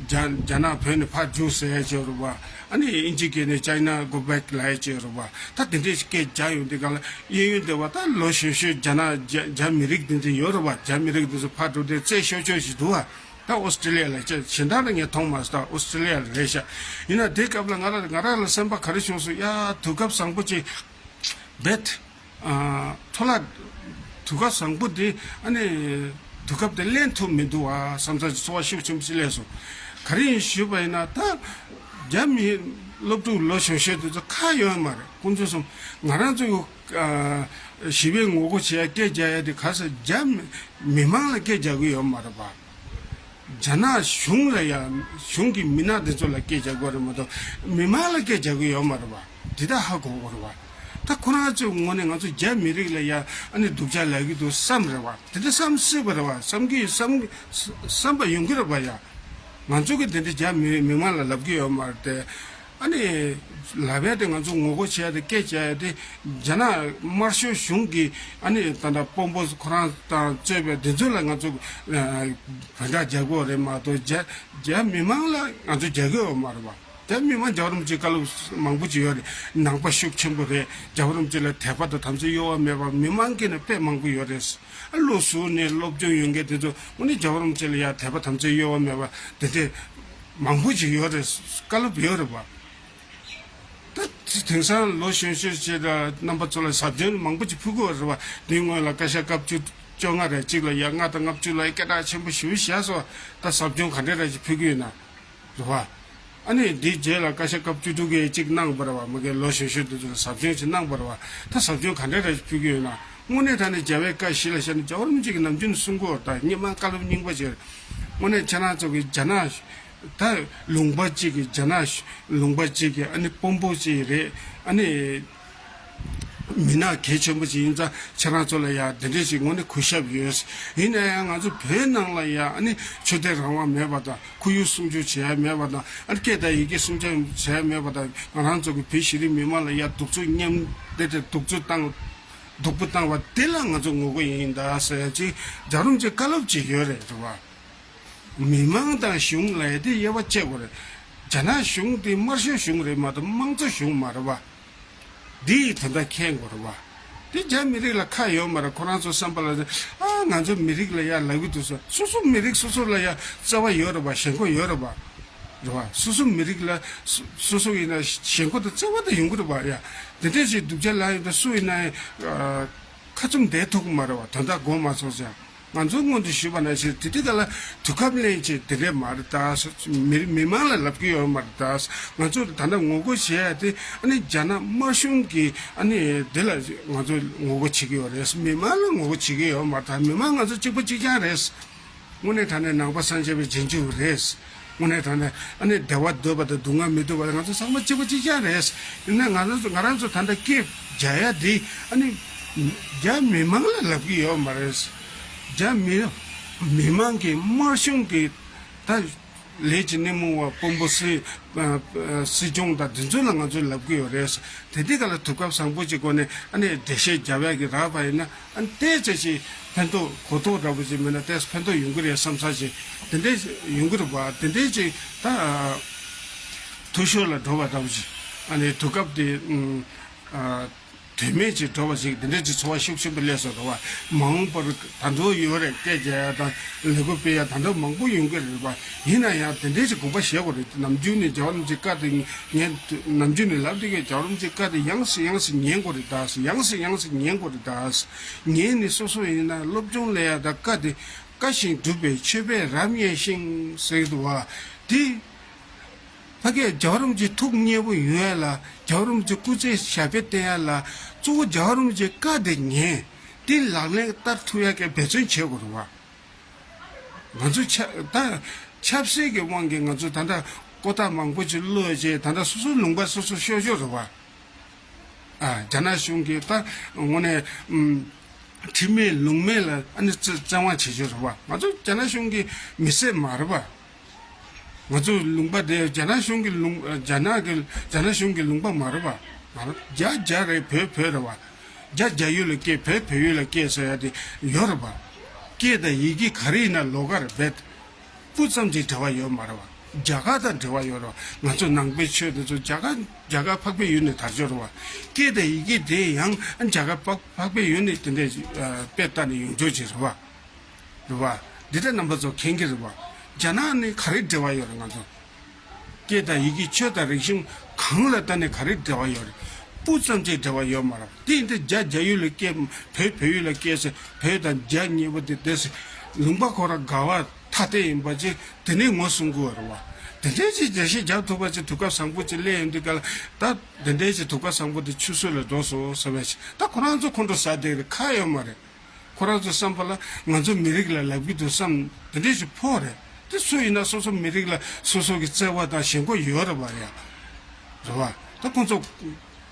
རྒྱ་རྒྱ་ནག་བོད་ནས་ཕར་རྒྱུགས་ཟེར་ཡ་ཅིག་ཡོད་རེད་པ། ཨ་ནི་དབྱིན་ཇི་སྐད་ནས་China go back ལབ་ཡ་ཅིག་ཡོད་རེད་པ། ད་དེ་འདྲའི་སྐད་རྒྱག་ཡོང་དུས་ག་ལ་གཡས་གཡོན་དེ་བ་ད་ལོ་གཞོན་གཞོན་རྒྱ་ནག་རྒྱ་རྒྱ་མི་རིགས་དེ་འདྲ་ཡོད་རེད་པ། རྒྱ་མི་རིགས་དེ་ཚོ་ཕར་འགྲོ་དུས་རྩེད་ཤོར་ཤོར་ཞིག་འདུག་པ། ད་ཨོ་སི་ཀྲི་ལི་ཡ་ལ་ཅི་གཞན་དག་ལ་ངས་མཐོང་མ་སོང་། ད་ཨོ་སི་ཀྲི་ལི་ཡ་ལ་རེད་ཤག་ཡིན་ན་དེ་སྐབས་ལ་ང་ར་ང་ར་ལ་སེམས་པ་ག་རེ་བྱུང་སོང་། ཡ། དུས་སྐབས་བཟང་པོ་ཅིག་བེད། ཨ། འཕྲོ་བརླག་དུས་སྐབས་བཟང་པོ་འདི་ཨ་ནི་དུས་སྐབས་དེ་ལེན་ཐུབ་མི་འདུག་ཨ་བསམ་ས་ཅིག་ཚོར་བ་ཤུགས་ཆེན་པོ་ཅིག་སླེབས་སོང་། ག་རེ་ཡིན་ཞུས་པ་ཡིན་ན་ད་རྒྱ་མི་སློབ་ཕྲུག་ལོ་གཞོན་གཞོན་དེ་ཚོ་ཁག་ཡོད་མ་རེད། དཀོན་མཆོག་གསུམ། ང་རང་ཚོ་ཨ་ཞི་བའི་ངོ་རྒོལ་བྱེད་ཡ་སྐད་རྒྱག་ཡ་དེ་ག་ས་རྒྱ་མི་མི་མང་ལ་སྐད་རྒྱག་གི་ཡོད་མ་རེད་པ། རྒྱ་ནག་གཞུང་ལ་ཡ་གཞུང་གི་མི་སྣ་དེ་ཚོ་ལ་སྐད་རྒྱག་དགོས་རེད་མ་གཏོགས་མི་མང་ལ་སྐད་རྒྱག་གི་ཡོད་མ་རེད་པ། དེ་ད་ཧ་གོ་དགོས་རེད་པ། ད་ཁོ་རང་ཚོའི་ངོས་ནས་ང་ཚོ་རྒྱ་མི་རིགས་ལ་ཡ་ཨ་ནི་སྡུག་ཅག་ལབ་ཀྱི་འདུག་བསམ་རེད་པ། དེ་འདྲ་བསམ་སྲིད་པ་རེད་པ། བསམ་གྱི་བསམ་བསམ་པ་ཡོང་གི་རེད་པ་ཡ། ང་ཚོ་གི་དེ་འདྲ་རྒྱ་མི་མི་མང་ལ་ལབ་ཀྱི་ཡོད་མ་རེད་དེ། ཨ་ནི་ལབ་ཡ་དེ་ང་ཚོ་ངོ་རྒོལ་བྱེད་ཡ་དེ་སྐད་རྒྱག་ཡ་དེ་རྒྱ་ནག་དམར་ཤོག་གཞུང་གི་ཨ་ནི་ད་ལྟ་དཔོན་པོ་ཁོ་རང་དང་གཙོས་པའི་དེ་ཚོ་ལ་ང་ཚོ་ཨ་བོད་འདྲ་རྒྱག་དགོས་རེད་མ་གཏོགས་རྒྱ་རྒྱ་མི་མང་ལ་ང་ཚོ་རྒྱག་གི་ཡོད་མ་རེད་པ། རྒྱ་མི་མང་རྒྱལ་བ་རིན་པོ་ཆེ་བཀའ་སློབ་མང་པོ་ཅིག་ཡོད་རེད། ནང་པ་ཤུགས་ཆེན་པོ་རེད། རྒྱལ་བ་རིན་པོ་ཆེ་ལ་དད་པ་དང་དམ་ཚིག་གཡོ་བ་མེད་པ་མི་མང་གི་ནས་དཔེ་མང་པོ་ཡོད་རེད། ཨ་བློ་གཟུ་ནས་སློབ་སྦྱོང་ཡོད་མཁན་དེ་ཚོ་དངོས་གནས་རྒྱལ་བ་རིན་པོ་ཆེ་ལ་ཡ་དད་པ་དམ་ཚིག་གཡོ་བ་མེད་པ་དེ་འདྲས་མང་པོ་ཅིག་ཡོད་རེད། བཀའ་སློབ་ཡོད་རེད་པ། ད་དེང་སང་ལོ་གཞོན་གཞོན་ཅིག་དང་རྣམ་པ་ཚོ་ལ་ཟབ་སྦྱོང་མང་པོ་ཅིག་ཕུལ་དགོས་རེད་པ། དེའི་སྔོན་ལ་བཀའ་ཤག་སྐབས་བཅུ་བཅོ་ལྔ་རེ་གཅིག་ལ་ཡ་ལྔ་དང་ལྔ་བཅུ་ལ་སྐད་གྲགས་ཆེན་པོ་ཞེ་པོ་བཞག་སོང་། ད་ཟབ་སྦྱོང་ག་འདྲ་རེ་ཅིག་ཕུལ་གི་ཡོད་ན། རེད་པ། ཨ་ནི་འདིའི་རྗེས་ལ་བཀའ་ཤག་སྐབས་བཅུ་དྲུག་གིས་གཅིག་གནང་བ་རེད་པ། མ་གི་ལོ་གཞོན་གཞོན་དེ་ཚོ་ལ་ཟབ་སྦྱོང་ཅིག་གནང་བ་རེད་པ། ད་ཟབ་སྦྱོང་ག་འདྲ་རེ་ཕུལ་གི་ཡོད་ན། དངོས་གནས་དྲང་གནས་རྒྱལ་བའི་བཀའ་གཞི་ལ་བཞག་ནས་རྒྱལ་བ་རིན་པོ་ཆེ་གིས་ནམ་རྒྱུན་གསུང་གི་ཡོད་རེད། ད་སྔོན་མ་བཀའ་སློབ་རྙིང་པ་ཅིག་རེད། དངོས་གནས་ཁྱེད་རང་ཚོ་གི་རྒྱ་ནག་ད་ལུང་པ་གཅིག་གི་རྒྱ་ནག་ལུང་པ་གཅིག་གི་ཨ་ནི་དཔོན་པོ་གཅིག་རེད། ཨ་ནི་མི་སྣ་གལ་ཆེན་པོ་ཅིག་ཡིན་ཙང་ཁྱེད་རང་ཚོ་ལ་ཡ་དེ་འདྲས་ཅིག་དངོས་གནས་གུས་ཞབས་ཡོད། ཡིན་ན་ཡང་ང་ཚོ་བོད་ནང་ལ་ཡ་ཨ་ནི་ཆོས་དད་རང་དབང་མེད་པ་དང་། ཁོར་ཡུག་སྲུང་སྐྱོབ་བྱེད་ཡ་མེད་པ་དང་། ཨ་ནི་སྐད་དང་ཡི་གེ་སྲུང་སྐྱོབ་བྱེད་ཡ་མེད་པ་དང་། ང་རང་ཚོ་གི་བོད་ཤེས་རིག་མི་མང་ལ་ཡ་གདུག་རྩུབ་མཉམ་དེ་དེ་གདུག་རྩུབ་བཏང་། སྡུག་པོ་བཏང་བ་དེ་ལ་ང་ཚོ་ངོ་རྒོལ་ཡིན་ད་ཟེར་ཡ་ཅིག་རྒྱལ་བ་རིན་པོ་ཆེ་བཀའ་སློབ་ཅིག་ཡོད་རེད། རེད་པ། མི་མང་དང་གཞུང་ལ་ཡ་དེ་དབྱེ་བ་ཕྱེ་དགོས་རེད། རྒྱ་ནག་གཞུང་དེ་དམར་ཤོག་གཞུང་རེད་མ་གཏོགས་དམངས་གཙོ་གཞུང་མ་རེད་པ། འདི་ཡི་དོན་དག་མཁྱེན་དགོས་རེད་པ། དེ་རྒྱ་མི་རིགས་ལ་ཁག་ཡོད་མ་རེད། ཁོ་རང་ཚོ་བསམ་པ་ལ་ཨ་ང་ཚོ་མི་རིགས་ལ་ཡ་ལབ་ཀྱི་འདུག་ཟེར། སོ་སོ་མི་རིགས་སོ་སོ་ལ་ཡ་བརྩེ་བ་ཡོད་རེད་པ། ཞེན་ཁོག་ཡོད་རེད་པ། རེད་པ། སོ་སོ་མི་རིགས་ལ་སོ་སོ་སོ་ཡིན་ན་ཞེན་ཁོག་དང་བརྩེ་བ་དང་ཡོང་གི་རེད་པ། ཡ་དེ་འདྲས་ཞིག་སྡུག་ཅག་ལབ་ཡོང་དུས་སུ་ཡིན་ན་ཡང་ཁ་བཙུམ་བསྡད་ཐུབ་ཀྱི་མ་རེད་པ། དོན་དག་གོ་མ་སོང་ཟེར། ང་ཚོ་སྔོན་དུ་ཞུས་པ་ནང་བཞིན་དེ་དུས་ག་ལ་དུས་སྐབས་ལེན་བྱེད་དེ་འདྲས་མ་རེད་ད། མི་མི་མང་ལ་ལབ་ཀྱི་ཡོད་མ་རེད་ད། ང་ཚོ་ད་ལྟ་ངོ་རྒོལ་བྱེད་ཡ་དེ་ཨ་ནི་རྒྱ་ནག་དམར་གཞུང་གི་ཨ་ནི་དེ་ལ་ང་ཚོ་ངོ་རྒོལ་བྱེད་ཀྱི་ཡོད་རེད། མི་མང་ལ་ངོ་རྒོལ་བྱེད་ཀྱི་ཡོད་མ་རེད་ད། མི་མང་ང་ཚོ་གཅིག་པ་གཅིག་རྐྱང་རེད། དངོས་གནས་དྲང་གནས་ནང་པ་སངས་རྒྱས་པའི་རྗེས་འཇུག་རེད། དངོས་གནས་དྲང་གནས་ཨ་ནི་བདེ་བ་འདོད་པ་དང་སྡུག་བསྔལ་མི་འདོད་པ་ང་ཚོ་ཚང་མ་གཅིག་པ་གཅིག་རྐྱང་རེད། ཡིན་ན་ང་རང་ཚོ་ང་རང་ཚོ་ད་ལྟ་སྐད་རྒྱག་ཡ་དེ་ཨ་ནི་རྒྱ་མི་མང་ལ་ལབ་ཀྱི་ཡོད་མ་རེད། རྒྱ་མི་མི་མང་གི་དམར་གཞུང་གི་ད་ལས་ཀྱི་སྣེ་མོ་བ་དཔོན་པོ་སྲིད་སྲིད་སྐྱོང་དང་དེ་ཚོ་ལ་ང་ཚོ་ལབ་ཀྱི་ཡོད་རེད། དེ་དུས་ག་ལ་དུས་སྐབས་བཟང་པོ་ཅིག་སྒོ་ནས་ཨ་ནི་འགྲེལ་བཤད་རྒྱབ་ཡ་གི་རག་པ་ཡིན་ན། ཨ་ནི་དེ་ཙམ་ཞིག་ཕན་ཐོགས་གོ་རྟོགས་འདྲ་པོ་ཅིག་མེད་ན་དེ་ཕན་ཐོགས་ཡོང་གི་རེད་བསམ་ས་ཞིག་དེ་འདྲས་ཡོང་གི་རེད་པ། དེ་འདྲས་ཅིག་ད་འཐུས་ཤོར་ལ་འགྲོ་བ་འདྲ་པོ་ཅིག་ཨ་ནི་དུས་སྐབས་དེ་ཨ་དོན་མེད་ཅིག་འགྲོ་བ་ཞིག་དེ་འདྲས་ཅིག་ཚོར་བ་ཤུགས་ཆེན་པོ་སླེབས་སོང་རེད་པ། མ་འོངས་པར་ད་དུང་ཡོད་རེད། སྐད་རྒྱག་ཡ་དང་ལས་འགུལ་སྤེལ་ཡ་ད་དུང་མང་པོ་ཡོང་གི་རེད་པ། ཡིན་ན་ཡང་དེ་འདྲས་ཅིག་དགོངས་པ་བཞེས་དགོས་རེད། ནམ་རྒྱུན་ནས་རྒྱལ་བ་རིན་པོ་ཆེའི་བཀའ་དེ་ངས་ནམ་རྒྱུན་ནས་ལབ་བསྡད་ཀྱི་རྒྱལ་བ་རིན་པོ་ཆེའི་བཀའ་དེ་ཡང་སེ་ཡང་སེ་ཉན་དགོས་རེད་ད། ཡང་སེ་ཡང་སེ་ཉན་དགོས་རེད་ད། ངས་ནི་སོ་སོ་ཡིན་ན་སློབ་སྦྱོང་ལས་ཡ་ད་བཀའ་དེ་བཀའ་བཞིན་སྒྲུབ་པའི་ཆོས་པས་རབ་གནས་ཤིང་ཟེར་གྱི་འདུག་བ། དེ་ཕ་གིའི་རྒྱལ་བ་རིན་པོ་ཆེ་ཐུགས་མཉེས་པོ་ཡོང་ཡ་ལ་རྒྱལ་བ་རིན་པོ་ཆེ་སྐུ་ཚེ་ཞབས་པད་བརྟན་ཡ་ལ་གཙོ་བོ་རྒྱལ་བ་རིན་པོ་ཆེའི་བཀའ་དེ་ཉན། དེ་ལག་ལེན་བསྟར་ཐུབ་ཡ་གི་འབད་བརྩོན་བྱེད་དགོས་རེད་བ། ང་ཚོ་ཆ་ད་ཆབ་སྲིད་ཀྱི་དབང་གིས་ང་ཚོ་ད་ལྟ་ཀོ་ཏ་མང་པོ་ཅིག་བླུགས་བྱས་ད་ལྟ་སོ་སོའི་ལུང་པ་སོ་སོ་ཤོར་ཤོར་རེད་བ། ཨ་རྒྱ་ནག་གཞུང་གིས་ད་དངོས་གནས་ཨམ་ཁྲིམས་མེད་ལུགས་མེད་ལ་ཨ་ནི་བཙན་བཙན་དབང་བྱེད་ཤོར་རེད་བ། ང་ཚོ་རྒྱ་ནག་གཞུང་གི་མི་སེར་མ་རེད་བ། ང་ཚོའི་ལུང་པ་དེ་རྒྱ་ནག་གཞུང་གི་ལུང་རྒྱ་ནག་གི་རྒྱ་ནག་གཞུང་གི་ལུང་པ་མ་རེད་པ། མ་རེད། རྒྱ་རྒྱ་རེད། བོད་བོད་རེད་བ། རྒྱ་རྒྱ་ཡུལ་ལ་སྐད། བོད་བོད་ཡུལ་ལ་སྐད་ཟེར་ཡ་དེ་ཡོད་རེད་བ། སྐད་དང་ཡི་གེ་ག་རེ་ཡིན་ན་ལོགས་ཀ་རེད་བས། སྤུ་ཙམ་གྱི་འབྲེལ་བ་ཡོད་མ་རེད་བ། རྒྱ་གར་དང་འབྲེལ་བ་ཡོད་རེད་བ། ང་ཚོ་ནང་པའི་ཆོས་དེ་ཚོ་རྒྱ་གར་རྒྱ་གར་འཕགས་པའི་ཡུལ་ནས་དར་ཆོག་རེད་བ། སྐད་དང་ཡི་གེ་དེ་ཡང་རྒྱ་གར་འཕགས་འཕགས་པའི་ཡུལ་ནས་དེ་འདྲའི་དཔེ་ལྟ་ནས་ཡོང་ཆོག་ཅིག་རེད་བ། རེད་བ། འདི་འདྲ་རྣམ་པ་ཚོ་མཁྱེན་གྱི་རེད་བ། རྒྱ་ནག་ནི་ག་རེ་འབྲེལ་བ་ཡོད་རེད་ང་ཚོ། སྐད་དང་ཡི་གེ་ཆོས་དང་རིག་གཞུང་གང་ལ་ལྟ་ནས་ག་རེ་འབྲེལ་བ་ཡོད་རེད། སྤུ་ཙམ་ཅིག་འབྲེལ་བ་ཡོད་མ་རེད། དེ་ཡིན་དུས་རྒྱ་རྒྱ་ཡུལ་ལ་སྐད། བོད་བོད་ཡུལ་ལ་སྐད་ཟེར། བོད་དང་རྒྱ་གཉིས་པོ་དེ་དེ་ཟེར། ལུང་པ་ཁོ་རང་ག་བ་ཐ་དད་ཡིན་པ་ཅིག་དེ་ནས་ངོ་སྲུང་དགོས་རེད་བ། དེ་འདྲའི་ཅིག་འགྲེལ་བཤད་རྒྱབ་ཐུབ་པ་ཅིག་དུས་སྐབས་བཟང་པོ་ཅིག་སླེབས་ཡོང་དུས་ག་ལ་ད་དེ་འདྲའི་ཅིག་དུས་སྐབས་བཟང་པོ་དེ་ཆུད་ཟོས་ལ་འགྲོ་སོང་བསམ་པ་ཞིག་ད་ཁོ་རང་ཚོ་ཁོང་ཁྲོ་ཟ་བསྡད་རེད། ཁ་ཡོད་མ་རེད། ཁོ་རང་ཚོའི་བསམ་པ་ལ་ང་ཚོ་མི་རིགས་ལ་ལབ་ཀྱི་འདུག་བསམ་དེ་འདྲས་ཞིག་ཕོག་རེད། དེ་སུ་ཡིན་ན་སོ་སོ་མི་རིགས་ལ་སོ་སོ་གི་བརྩེ་བ་དང་ཞེན་ཁོག་ཡོད་རེད་བ་ཡ། རེད་བ། ད་ཁོང་ཚོ་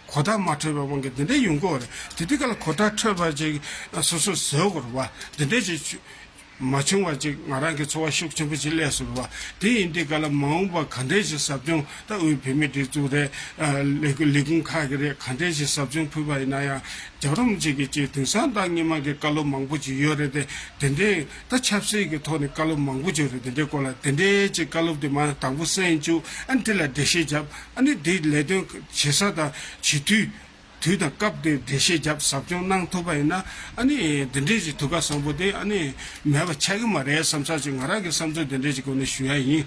གོ་བརྡ་མ་འཕྲོད་པའི་དབང་གིས་དེ་འདྲས་ཡོང་གི་ཡོད་རེད། དེ་དུས་ག་ལ་གོ་བརྡ་འཕྲོད་པ་ཅིག་སོ་སོ་བཟོ་དགོས་རེད་བ། དེ་འདྲས་ཅིག་མ་བྱུང་བ་ཅིག་ང་རང་གི་ཚོར་བ་ཤུགས་ཆེན་པོ་ཅིག་སླེབས་སོང་རེད་བ། དེ་ཡིན་དུས་ག་ལ་མ་འོངས་པ་ག་འདྲས་ཞིག་ཟབ་སྦྱོང་ད་དབུས་བོད་མིའི་སྒྲིག་འཛུགས་རེད། ལས་ཁུངས་ལས་ཁུངས་ཁག་གི་རེད། ག་འདྲས་ཞིག་ཟབ་སྦྱོང་ཕུལ་བ་ཡིན་ན་ཡང་། རྒྱལ་བ་རིན་པོ་ཆེ་གིས་ཅིག་དེང་སང་ད་སྔོན་མ་གི་བཀའ་སློབ་མང་པོ་ཅིག་ཡོད་རེད་དེ། དེ་འདྲའི་ད་ཆབ་སྲིད་ཀྱི་ཐོག་ནས་བཀའ་སློབ་མང་པོ་ཅིག་ཡོད་རེད། དེ་འདྲའི་སྐོར་ལ་དེ་འདྲའི་ཅིག་བཀའ་སློབ་དེ་མ་དང་པོ་གསན་བཅུག་ཨ་ནི་དེ་ལ་འགྲེལ་བཤད་བརྒྱབ། ཨ་ནི་དེའི་ལས་དོན་བྱེད་ས་དང་བྱེད་དུས་དུས་དང་སྐབས་དེ་འགྲེལ་བཤད་བརྒྱབ་ཟབ་སྦྱོང་གནང་ཐུབ་པ་ཡིན་ན། ཨ་ནི་དེ་འདྲའི་ཅིག་དུས་སྐབས་བཟང་པོ་དེ་ཨ་ནི་མེད་པ་ཆགས་ཀྱི་མ་རེད་བསམ་ས་ཅིག་ང་རང་གི་བསམ་ཚུལ་དེ་འདྲའི་ཅིག་སྒོ་ནས་ཞུ་ཡ་ཡིན།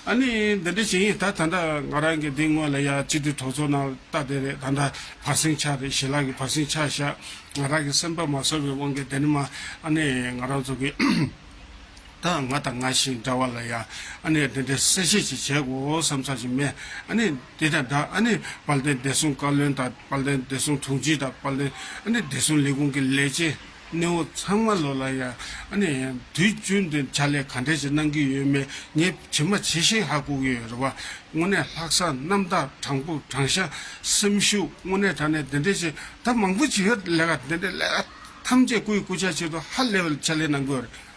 ཨ་ནི་འདི་འདྲ་ཅིག་ཡིན། ད་ད་ལྟ་ང་རང་གི་འདི་སྔོན་ལ་ཡ་སྤྱི་འཐུས་གྲོས་ཚོགས་ནང་ལ་ལྟ་བསྡད་རེད། ད་ལྟ་བར་གསེང་ཆགས་རེད། ཞལ་ལག་གི་བར་གསེང་ཆགས་ཤག་ང་རང་གི་སེམས་པ་མ་བཟོད་པའི་དབང་གིས་དེ་ནི་མ་ཨ་ནི་ང་རང་ཚོ་གི་ད་ང་དང་ང་བཞིན་འདྲ་བ་ལ་ཡ་ཨ་ནི་འདི་འདྲའི་གསལ་བཤད་ཅིག་བྱེད་དགོས་བསམ་ས་ཅིག་མེད། ཨ་ནི་དེ་དང་འདྲ་ཨ་ནི་དཔལ་ལྡན་བདེ་སྲུང་བཀའ་བློན་དང་དཔལ་ལྡན་བདེ་སྲུང་དྲུང་ཆེ་དང་དཔལ་ལྡན་ཨ་ནི་བདེ་སྲུང་ལས་ཁུངས་ཀྱི་ལས་བྱེད། སྣེའུ་ཚང་མ་ལོ་ལ་ཡ་ཨ་ནི་དུས་རྒྱུན་དུ་ཕྱག་ལས་ག་འདྲས་ཞིག་གནང་གི་ཡོད་མེད་ངས་ཇི་མ་ཇི་བཞིན་ཧ་གོ་གི་ཡོད་རེད་བ། དངོས་གནས་ལྷག་བསམ་རྣམ་དག་དྲང་པོ་དྲང་བཞག་སེམས་ཤུགས་དངོས་གནས་དྲང་གནས་དེ་འདྲས་ཞིག་ད་མང་པོ་ཅིག་ཡོད། ལས་ཀ་དེ་འདྲས་ལས་ཀ་ཐམས་ཅད་སྐུའི་སྐུ་ཕྱག་ཆེད་དུ་ཧ་ལས་པའི་ཕྱག་ལས་གནང་གི་ཡོད་རེད།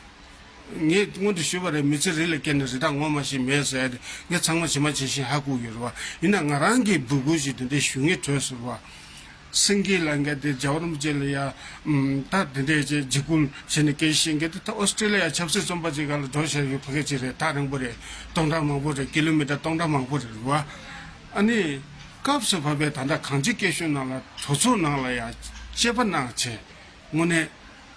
ངས་སྔོན་དུ་ཞུས་པ་རེད། མི་ཚེ་རིགས་ལ་སྐྱེལ་ནས་རི་དྭགས་ངོ་མ་ཤེས་མེད་ཟེར་ཡ་དེ་ངས་ཚང་མ་ཇི་མ་ཇི་བཞིན་ཧ་གོ་གི་ཡོད་རེད་བ། ཡིན་ན་ང་རང་གི་འབོད་སྐུལ་ཞིག་དེ་འདྲས་ཞུ་ངེས་བྲོས་སོང་བ། སེང་གེ་ལ་འགལ་ཏེ་རྒྱལ་བ་རིན་པོ་ཆེ་ལ་ཡ། ཨམ། ད་དེ་འདྲའི་ཅིག་འཇིགས་སྐུལ་བྱས་ནས་སྐད་ཆ་བཤད་མཁན་དེ་ད་ཨོ་སི་ཀྲི་ལི་ཡ་ཆབ་སྲིད་བཙོན་པ་ཅིག་སྒང་ལ་འགྲོ་བཞག་ཡོད་ཕ་གི་ཅིག་རེད། ཐག་རིང་པོ་རེད། སྟོང་ཕྲག་མང་པོ་རེད། ཀི་ལོ་མི་ཊར་སྟོང་ཕྲག་མང་པོ་རེད་བ། ཨ་ནི། སྐབས་སུ་བབས་པའི་ད་ལྟ་གངས་ཅན་སྐྱིད་གཤོངས་ནང་ལ་གྲོས་ཚོགས་ནང་ལ་ཡ་དཔྱད་པ་གནང་བྱས། དངོས་གནས།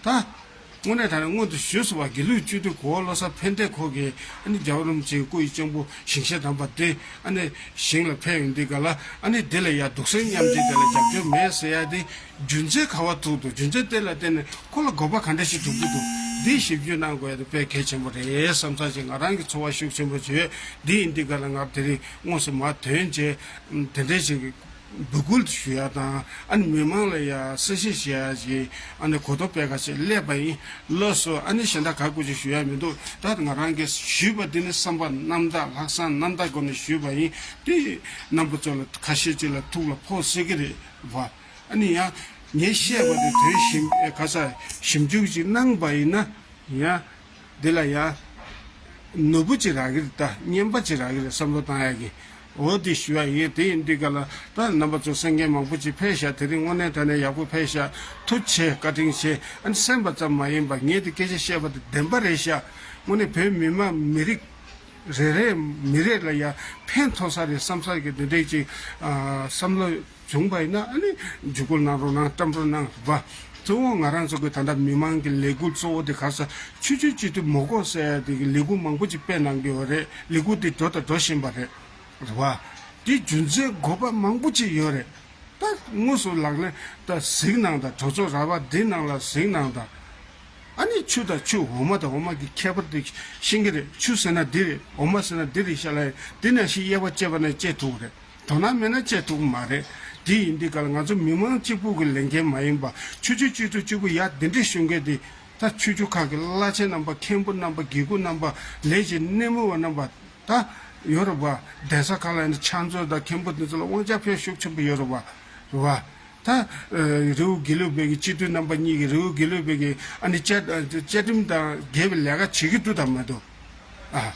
ད། དངོས་གནས་ད་ནི་སྔོན་དུ་ཞུས་སོང་བ། དགེ་ལུགས་སྤྱི་འཐུས་གོ་བོ་བློ་བཟང་ཕན་བདེ་ཁོ་གིས་ཨ་ནི་རྒྱལ་བ་རིན་པོ་ཆེའི་སྐུ་ཡི་གཅེན་པོ་ཞིང་གཤེགས་དམ་པ་དེ་ཨ་ནི་ཞིང་ལ་ཕེབས་ཡོང་དུས་ག་ལ་ཨ་ནི་དེ་ལ་ཡ་གདུགས་སེམས་མཉམ་སྐྱེད་དེ་ལ་རྒྱབ་སྐྱོར་མེད་ཟེར་ཡ་དེ་རྒྱུ་མཚན་ག་བ་ཐུག་འདུག་རྒྱུ་མཚན་དེ་ལ་བརྟེན་ནས་ཁོ་ལ་དགོས་པ་ག་འདྲ་ཞིག་འདུག་གི་འདུག་འདི་ཞིབ་འཇུག་གནང་དགོས་ཡ་དེ་དཔེ་གལ་ཆེན་པོ་རེད་བསམ་ས་ཞིག་ང་རང་གི་ཚོར་བ་ཤུགས་ཆེན་པོ་བྱོས། འདི་ཡིན་དུས་ག་ལ་ང་དེ་རིང་དངོས་སུ་མར་ཐོན་བྱས་དེ་འདྲའི་ཞིག་འབོད་སྐུལ་ཞུ་ཡ་དང་ཨ་ནི་མི་མང་ལ་ཡ་གསལ་བཤད་བྱེད་ཡ་ཞིག་ཨ་ནི་གོ་རྟོགས་སྤེལ་ག་ཞིག་སླེབས་པ་ཡིན། ལགས་སོ། ཨ་ནི་གཞན་དག་ག་དགོས་ཅིག་ཞུ་ཡ་མི་འདུག་ད་ང་རང་གིས་ཞུས་པ་འདི་ནི་བསམ་པ་རྣམ་དག་ལྷག་བསམ་རྣམ་དག་སྒོ་ནས་ཞུས་པ་ཡིན། དེ་རྣམ་པ་ཚོ་ལ་ཁ་ཤས་ཅིག་ལ་ཐུགས་ལ་ཕོག་སྲིད་ཀྱི་རེད་བ། ཨ་ནི་ཡང་ངས་བཤད་པ་དེ་དོན་ཞིབ་ཨེ་ག་ས་ཞིབ་འཇུག་ཅིག་གནང་པ་ཡིན་ན། ཡ། འདི་ལ་ཡ། ནོར་བུ་ཅིག་རག་གི་རེད་ད། རྔན་པ་ཅིག་རག་གི་རེད་བསམ་བློ་བཏང་ཡ་གི། འོ་དེ་ཞུ་ཡ་ཡིན། དེ་ཡིན་དུས་ག་ལ་ད་རྣམ་པ་ཚོ་གསན་མཁན་མང་པོ་ཅིག་ཕེབས་ཤག་དེ་རིང་དངོས་གནས་དྲང་གནས་ཡག་པོ་ཕེབས་ཤག་ཐུགས་རྗེ་ཆེ། བཀའ་དྲིན་ཆེ། ཨ་ནི་གསན་པ་ཙམ་མ་ཡིན་པ་ངས་དེ་སྐད་ཆ་བཤད་པ་དེ་བདེན་པ་རེད་ཤག་དངོས་གནས་བོད་མི་མང་མི་རིགས་རེ་རེ་མི་རེ་ལ་ཡ་ཕན་ཐོགས་ས་རེད་བསམ་ས་གི་དེ་འདྲས་ཅིག་ཨ་བསམ་བློ། བྱུང་བ་ཡིན་ན་ཨ་ནི་འཇུག་སྒོ་གནང་རོགས་གནང་། བཀྲམ་རོགས་གནང་བ། གཙོ་བོ་ང་རང་ཚོ་གི་ད་ལྟ་མི་མང་གི་ལས་འགུལ་གཙོ་བོ་དེ་ག་ས་ཆོས་བརྒྱུད་སྤྱི་འཐུས་མི་དགོས་ཟེར་ཡ་དེ་གི་ལས་འགུལ་མང་པོ་ཅིག་སྤེལ་གནང་གི་ཡོད་རེད། ལས་འགུལ་དེ་འགྲོ་དང་འགྲོ་བཞིན་པ་རེད། རེད་བ། དེ་རྒྱུ་མཚན་དགོས་པ་མང་པོ་ཅིག་ཡོད་རེད། ད་དངོས་སུ་ལག་ལེན་ད་གཟིགས་གནང་དང་། གྲོས་ཚོགས་ར་བ་འདི་ནང་ལ་གཟིགས་གནང་དང་། ཨ་ནི་ཆུ་དང་ཆུ། འོ་མ་དང་འོ་མ་གི་ཁྱད་པར་དེ་ཤེས་ཀྱི་རེད། ཆུ་ཟེར་ན་འདི་རེད། འོ་མ་ཟེར་ན་འདི་རེད་ཤག་ལ། འདི་ནང་བཞིན་དབྱེ་བ་དཔྱད་པ་ན་དཔྱད་ཐུབ་ཀྱི་རེད། དོ་སྣང་མེད་ན་དཔྱད་ཐུབ་ཀྱི་མ་རེད། དེ་ཡིན་དུས་ག་ལ་ང་ཚོ་མི་མང་གཅིག་པུ་གི་ལས་འགན་མ་ཡིན་པ། ཆོས་བརྒྱུད་སྤྱི་འཐུས་གཅིག་པུ་ཡ་འདི་འདྲས་ཞུ་མཁན་དེ། ད་ཆོས་བརྒྱུད་ཁག་གི་བླ་ཆེན་རྣམ་པ། མཁན་པོ་རྣམ་པ། དགེ་བསྐོས་རྣམ་པ། ལས་ཀྱི་སྣེ་མོ་བ་རྣམ་པ། ད་ཡོད་རེད་བ། གདན་ས་ཁག་ལ་ཡིན་ན་ཕྱག་མཛོད་དང་མཁན་པོ་འདི་ཚོ་ལ་དབང་ཆ་ཕོན་ཤུགས་ཆེན་པོ་ཡོད་རེད་བ། རེད་བ། ད། ཨ། རི་བོ་དགེ་ལུགས་པའི་གི་སྤྱི་འཐུས་རྣམ་པ་གཉིས་ཀྱིས་རི་བོ་དགེ་ལུགས་པའི་གི་ཨ་ནི་བཅའ་བཅའ་ཁྲིམས་དང་འགལ་བའི་ལས་ཀ་བྱེད་ཀྱི་འདུག་དང་མ་འདུག་ཨ།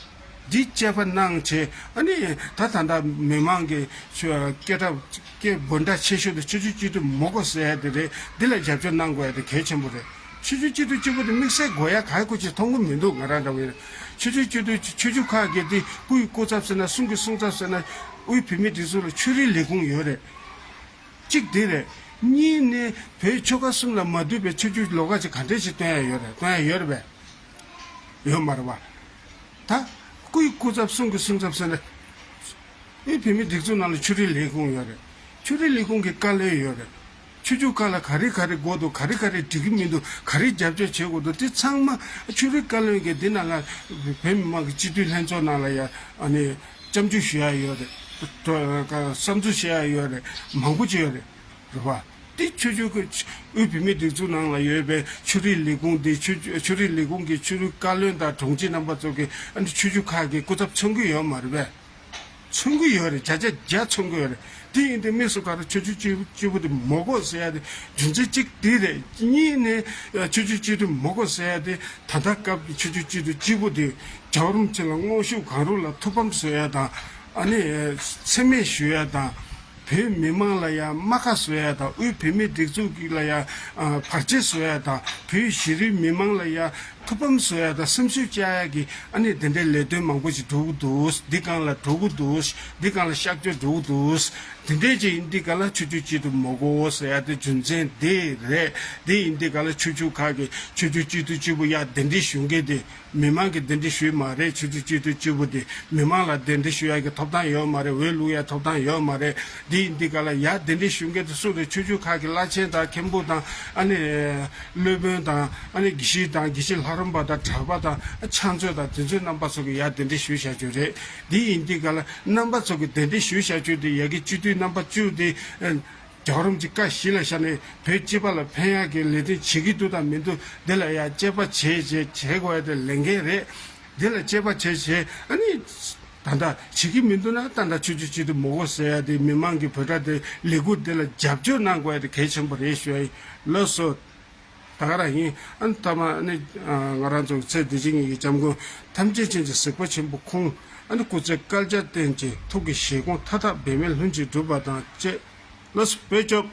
འདི་དཔྱད་པ་གནང་བྱས། ཨ་ནི་ད་ད་ལྟ་མི་མང་གི་ཆོས་སྐད་གྲགས་སྐད་འབོད་སྒྲ་ཆེ་ཤོས་དེ་ཆོས་བརྒྱུད་སྤྱི་འཐུས་མི་དགོས་ཟེར་ཡ་དེ་རེད། འདི་ལ་རྒྱབ་སྐྱོར་གནང་དགོས་ཡ་དེ་གལ་ཆེན་པོ་རེད། ཆོས་བརྒྱུད་སྤྱི་འཐུས་གཅིག་པུ་དེ་དམིགས་བསལ་དགོས་ཡ་ག་ཡེ་གོ་ཅིག་མཐོང་གི་མི་འདུག་ང་རང་འདྲ་བོ་ཡིན། ཆོས་བརྒྱུད་སྤྱི་འཐུས་ཆོས་བརྒྱུད་ཁག་གི་དེ་སྐུ་ཡི་སྐུ་ཚབ་ཟེར་ན་གསུང་གི་གསུང་ཚབ་ཟེར་ན་དབུས་བོད་མིའི་སྒྲིག་འཛུགས་ལ་ཆོས་རིག་ལས་ཁུངས་ཡོད་རེད། གཅིག་དེ་རེད། གཉིས་ནས་བོད་ཆོལ་ཁ་གསུམ་ལ་མ་འདུས་པའི་ཆོས་བརྒྱུད་ལོགས་ཀ་ཅིག་ག་འདྲས་ཞིག་སྟོན་ཡ་ཡོད་རེད། སྟོན་ཡ་ཡོད་རེད་པས། ཡོད་མ་རེད་པ། ད་སྐུ་ཡི་སྐུ་ཚབ་གསུང་གི་གསུང་ཚབ་ཟེར་ན། ཨེ་བོད་མིའི་སྒྲིག་འཛུགས་ནང་ལ་ཆོས་རིག་ལས་ཁུངས་ཡོད་རེད། ཆོས་རིག་ལས་ཁུངས་ཀྱི་བཀའ་བློན་ཡོད་རེད། ཆོས་བརྒྱུད་ཁག་ལ་ག་རེ་ག་རེ་དགོས་འདུག་ག་རེ་ག་རེ་འགྲིག་གི་མི་འདུག་ག་རེ་རྒྱབ་སྐྱོར་བྱེད་དགོས་འདུག་དེ་ཚང་མ་ཆོས་རིག་བཀའ་བློན་གྱིས་འདི་ནང་ལ་བོད་མི་མང་གི་སྤྱི་འཐུས་ལྷན་ཚོགས་ནང་ལ་ཡ་ཨ་ནི་སྐྱབས་འཇུག་ཞུ་ཡ་ཡོད་རེད། བསམ་ཚུལ་བཤད་ཡ་ཡོད་རེད། མང་པོ་ཅིག་ཡོད་རེད། རེད་པ། དེ་ཆོས་བརྒྱུད་ཀྱི་དབུས་བོད་མིའི་སྒྲིག་འཛུགས་ནང་ལ་ཡོད་པའི་ཆོས་རིག་ལས་ཁུངས་དེ་ཆོས་ཆོས་རིག་ལས་ཁུངས་ཀྱི་ཆོས་རིག་བཀའ་བློན་དང་དྲུང་ཆེ་རྣམ་པ་ཚོ་གིས་ཨ་ནི་ཆོས་བརྒྱུད་ཁག་གི་སྐུ་ཚབ་མཚོན་གྱི་ཡོད་མ་རེད་པས། མཚོན་གྱི་ཡོད་རེད། བརྒྱ་ཆ་བརྒྱ་མཚོན་གྱི་ཡོད་རེད། དེ་ཡིན་དུས་དམིགས་སུ་བཀར་ཆོས་བརྒྱུད་གཅིག་གཅིག་པུ་དེ་མི་དགོས་ཟེར་ཡ་དེ་རྒྱུ་མཚན་གཅིག་དེ་རེད། གཉིས་ནས་ཆོས་བརྒྱུད་གཅིག་སྒྲིལ་མི་དགོས་ཟེར་ཡ་དེ་ད་ལྟ་སྐབས་ཀྱི་ཆོས་བརྒྱུད་གཅིག་སྒྲིལ་གཅིག་པུ་དེ་རྒྱལ་བ་རིན་པོ་ཆེ་ལ་དངོས་ཤུགས་གང་རུང་ལ་ཐུགས་ཕམ་བཟོ་ཡ་དང་། ཨ་ནི་མཚན་སྨད་ཞུ་ཡ་དང་། བོད་མི་མང་ལ་ཡ་རྨ་ཁ་བཟོ་ཡ་དང་། དབུས་བོད་མིའི་སྒྲིག་འཛུགས་ཀྱི་ལ་ཡ་བར་ཆད་བཟོ་ཡ་དང་། བོད་གཞི་རིམ་མི་མང་ལ་ཡ་ཐུགས་ཕམ་བཟོ་ཡ་དང་སེམས་ཤུགས་བཅག་ཡ་གི་ཨ་ནི་དེ་འདྲའི་ལས་དོན་མང་པོ་ཞིག་འགྲོ་གི་འདུག་འདི་སྒང་ལ་འགྲོ་གི་འདུག་འདི་སྒང་ལ་གཤག་བཅོས་འགྲོ་གི་འདུག་དེ་འདྲས་ཅིག་ཡིན་དུས་ག་ལ་ཆོས་བརྒྱུད་གཅིག་སྒྲིལ་མི་དགོས་ཟེར་ཡ་དེ་རྒྱུ་མཚན་དེ་རེད། དེ་ཡིན་དུས་ག་ལ་ཆོས་བརྒྱུད་ཁག་གི་ཆོས་བརྒྱུད་གཅིག་སྒྲིལ་གཅིག་པུ་ཡ་གདན་འདྲེན་ཞུ་མཁན་དེ་མི་མང་གི་གདན་འདྲེན་ཞུས་མ་རེད། ཆོས་བརྒྱུད་གཅིག་སྒྲིལ་གཅིག་པུ་དེ་མི་མང་ལ་གདན་འདྲེན་ཞུ་ཡ་གི་ཐོབ་ཐང་ཡོད་མ་རེད། འོས་བླུག་ཡ་ཐོབ་ཐང་ཡོད་མ་རེད། དེ་ཡིན་དུས་ག་ལ་ཡ་གདན་འདྲེན་ཞུ་མཁན་དེ་སུ་རེད། ཆོས་བརྒྱུད་ཁག་གི་བླ་ཆེན་དང་མཁན་པོ་དང་། ཨ་ནི་སློབ་དཔོན་དང་། ཨ་ནི་དགེ་བཤེས་དང་། དགེ་བཤེས་ལྷ་རམས་པ་དང་། གྲྭ་པ་དང་། ཕྱག་མཛོད་དང་། དེ་ཚོའི་རྣམ་པ་ཚོ་གི་ཡ་གདན་འདྲེན་ཞུས་བཞག་རྒྱུ་རེད། དེ་ཡིན་དུས་ག་ལ་རྣམ་པ་ཚོ་གི་གདན་འདྲེན་ཞུས་བཞག་རྒྱུ་དེ་ཡ་གི་སྤྱི་འཐུས་རྣམ་པ་བཅུ་དེ་རྒྱལ་བ་རིན་པོ་ཆེ་བཀའ་གཞི་ལ་བཞག་ནས་བོད་སྤྱི་པ་ལ་ཕན་ཡག་གི་ལས་དོན་བྱེད་ཀྱི་འདུག་དང་མི་འདུག་འདི་ལ་ཡ་དཔྱད་པ་བྱས་བྱས་བྱེད་དགོས་ཡ་དེ་ལས་འགན་རེད། འདི་ལ་དཔྱད་པ་བྱས་བྱས། ཨ་ནི་ད་ལྟ་བྱེད་ཀྱི་མི་འདུག་ན། ད་ལྟ་ཆོས་བརྒྱུད་གཅིག་སྒྲིལ་མི་དགོས་ཟེར་ཡ་དེ་མི་མང་གི་འབོད་སྒྲ་དེ་ལས་འགུལ་འདི་ལ་རྒྱབ་སྐྱོར་གནང་དགོས་ཡ་དེ་གལ་ཆེན་པོ་རེད་ཞུ་ཡ་ཡིན། ལགས་སོ། ད་ག་རང་ཡིན། ཨ་ནི་ཐ་མ་ཨ་ནི་ང་རང་ཚོ་ཚེ་འདི་ཕྱི་གཉིས་ཀྱི་སྐྱབས་མགོན་ཐམས་ཅད་མཁྱེན་ཅིང་གཟིགས་པ་ཆེན་པོ་ཁོང་། ཨ་ནི་སྐུ་ཚེ་བསྐལ་བརྒྱར་བརྟན་ཅིང་ཐུགས་ཀྱི་བཞེད་དགོངས་མཐའ་དག་འབད་མེད་ལྷུན་གྱིས་འགྲུབ་པ་དང་བཅས། ལགས་སོ། བོད་སྐྱོབ།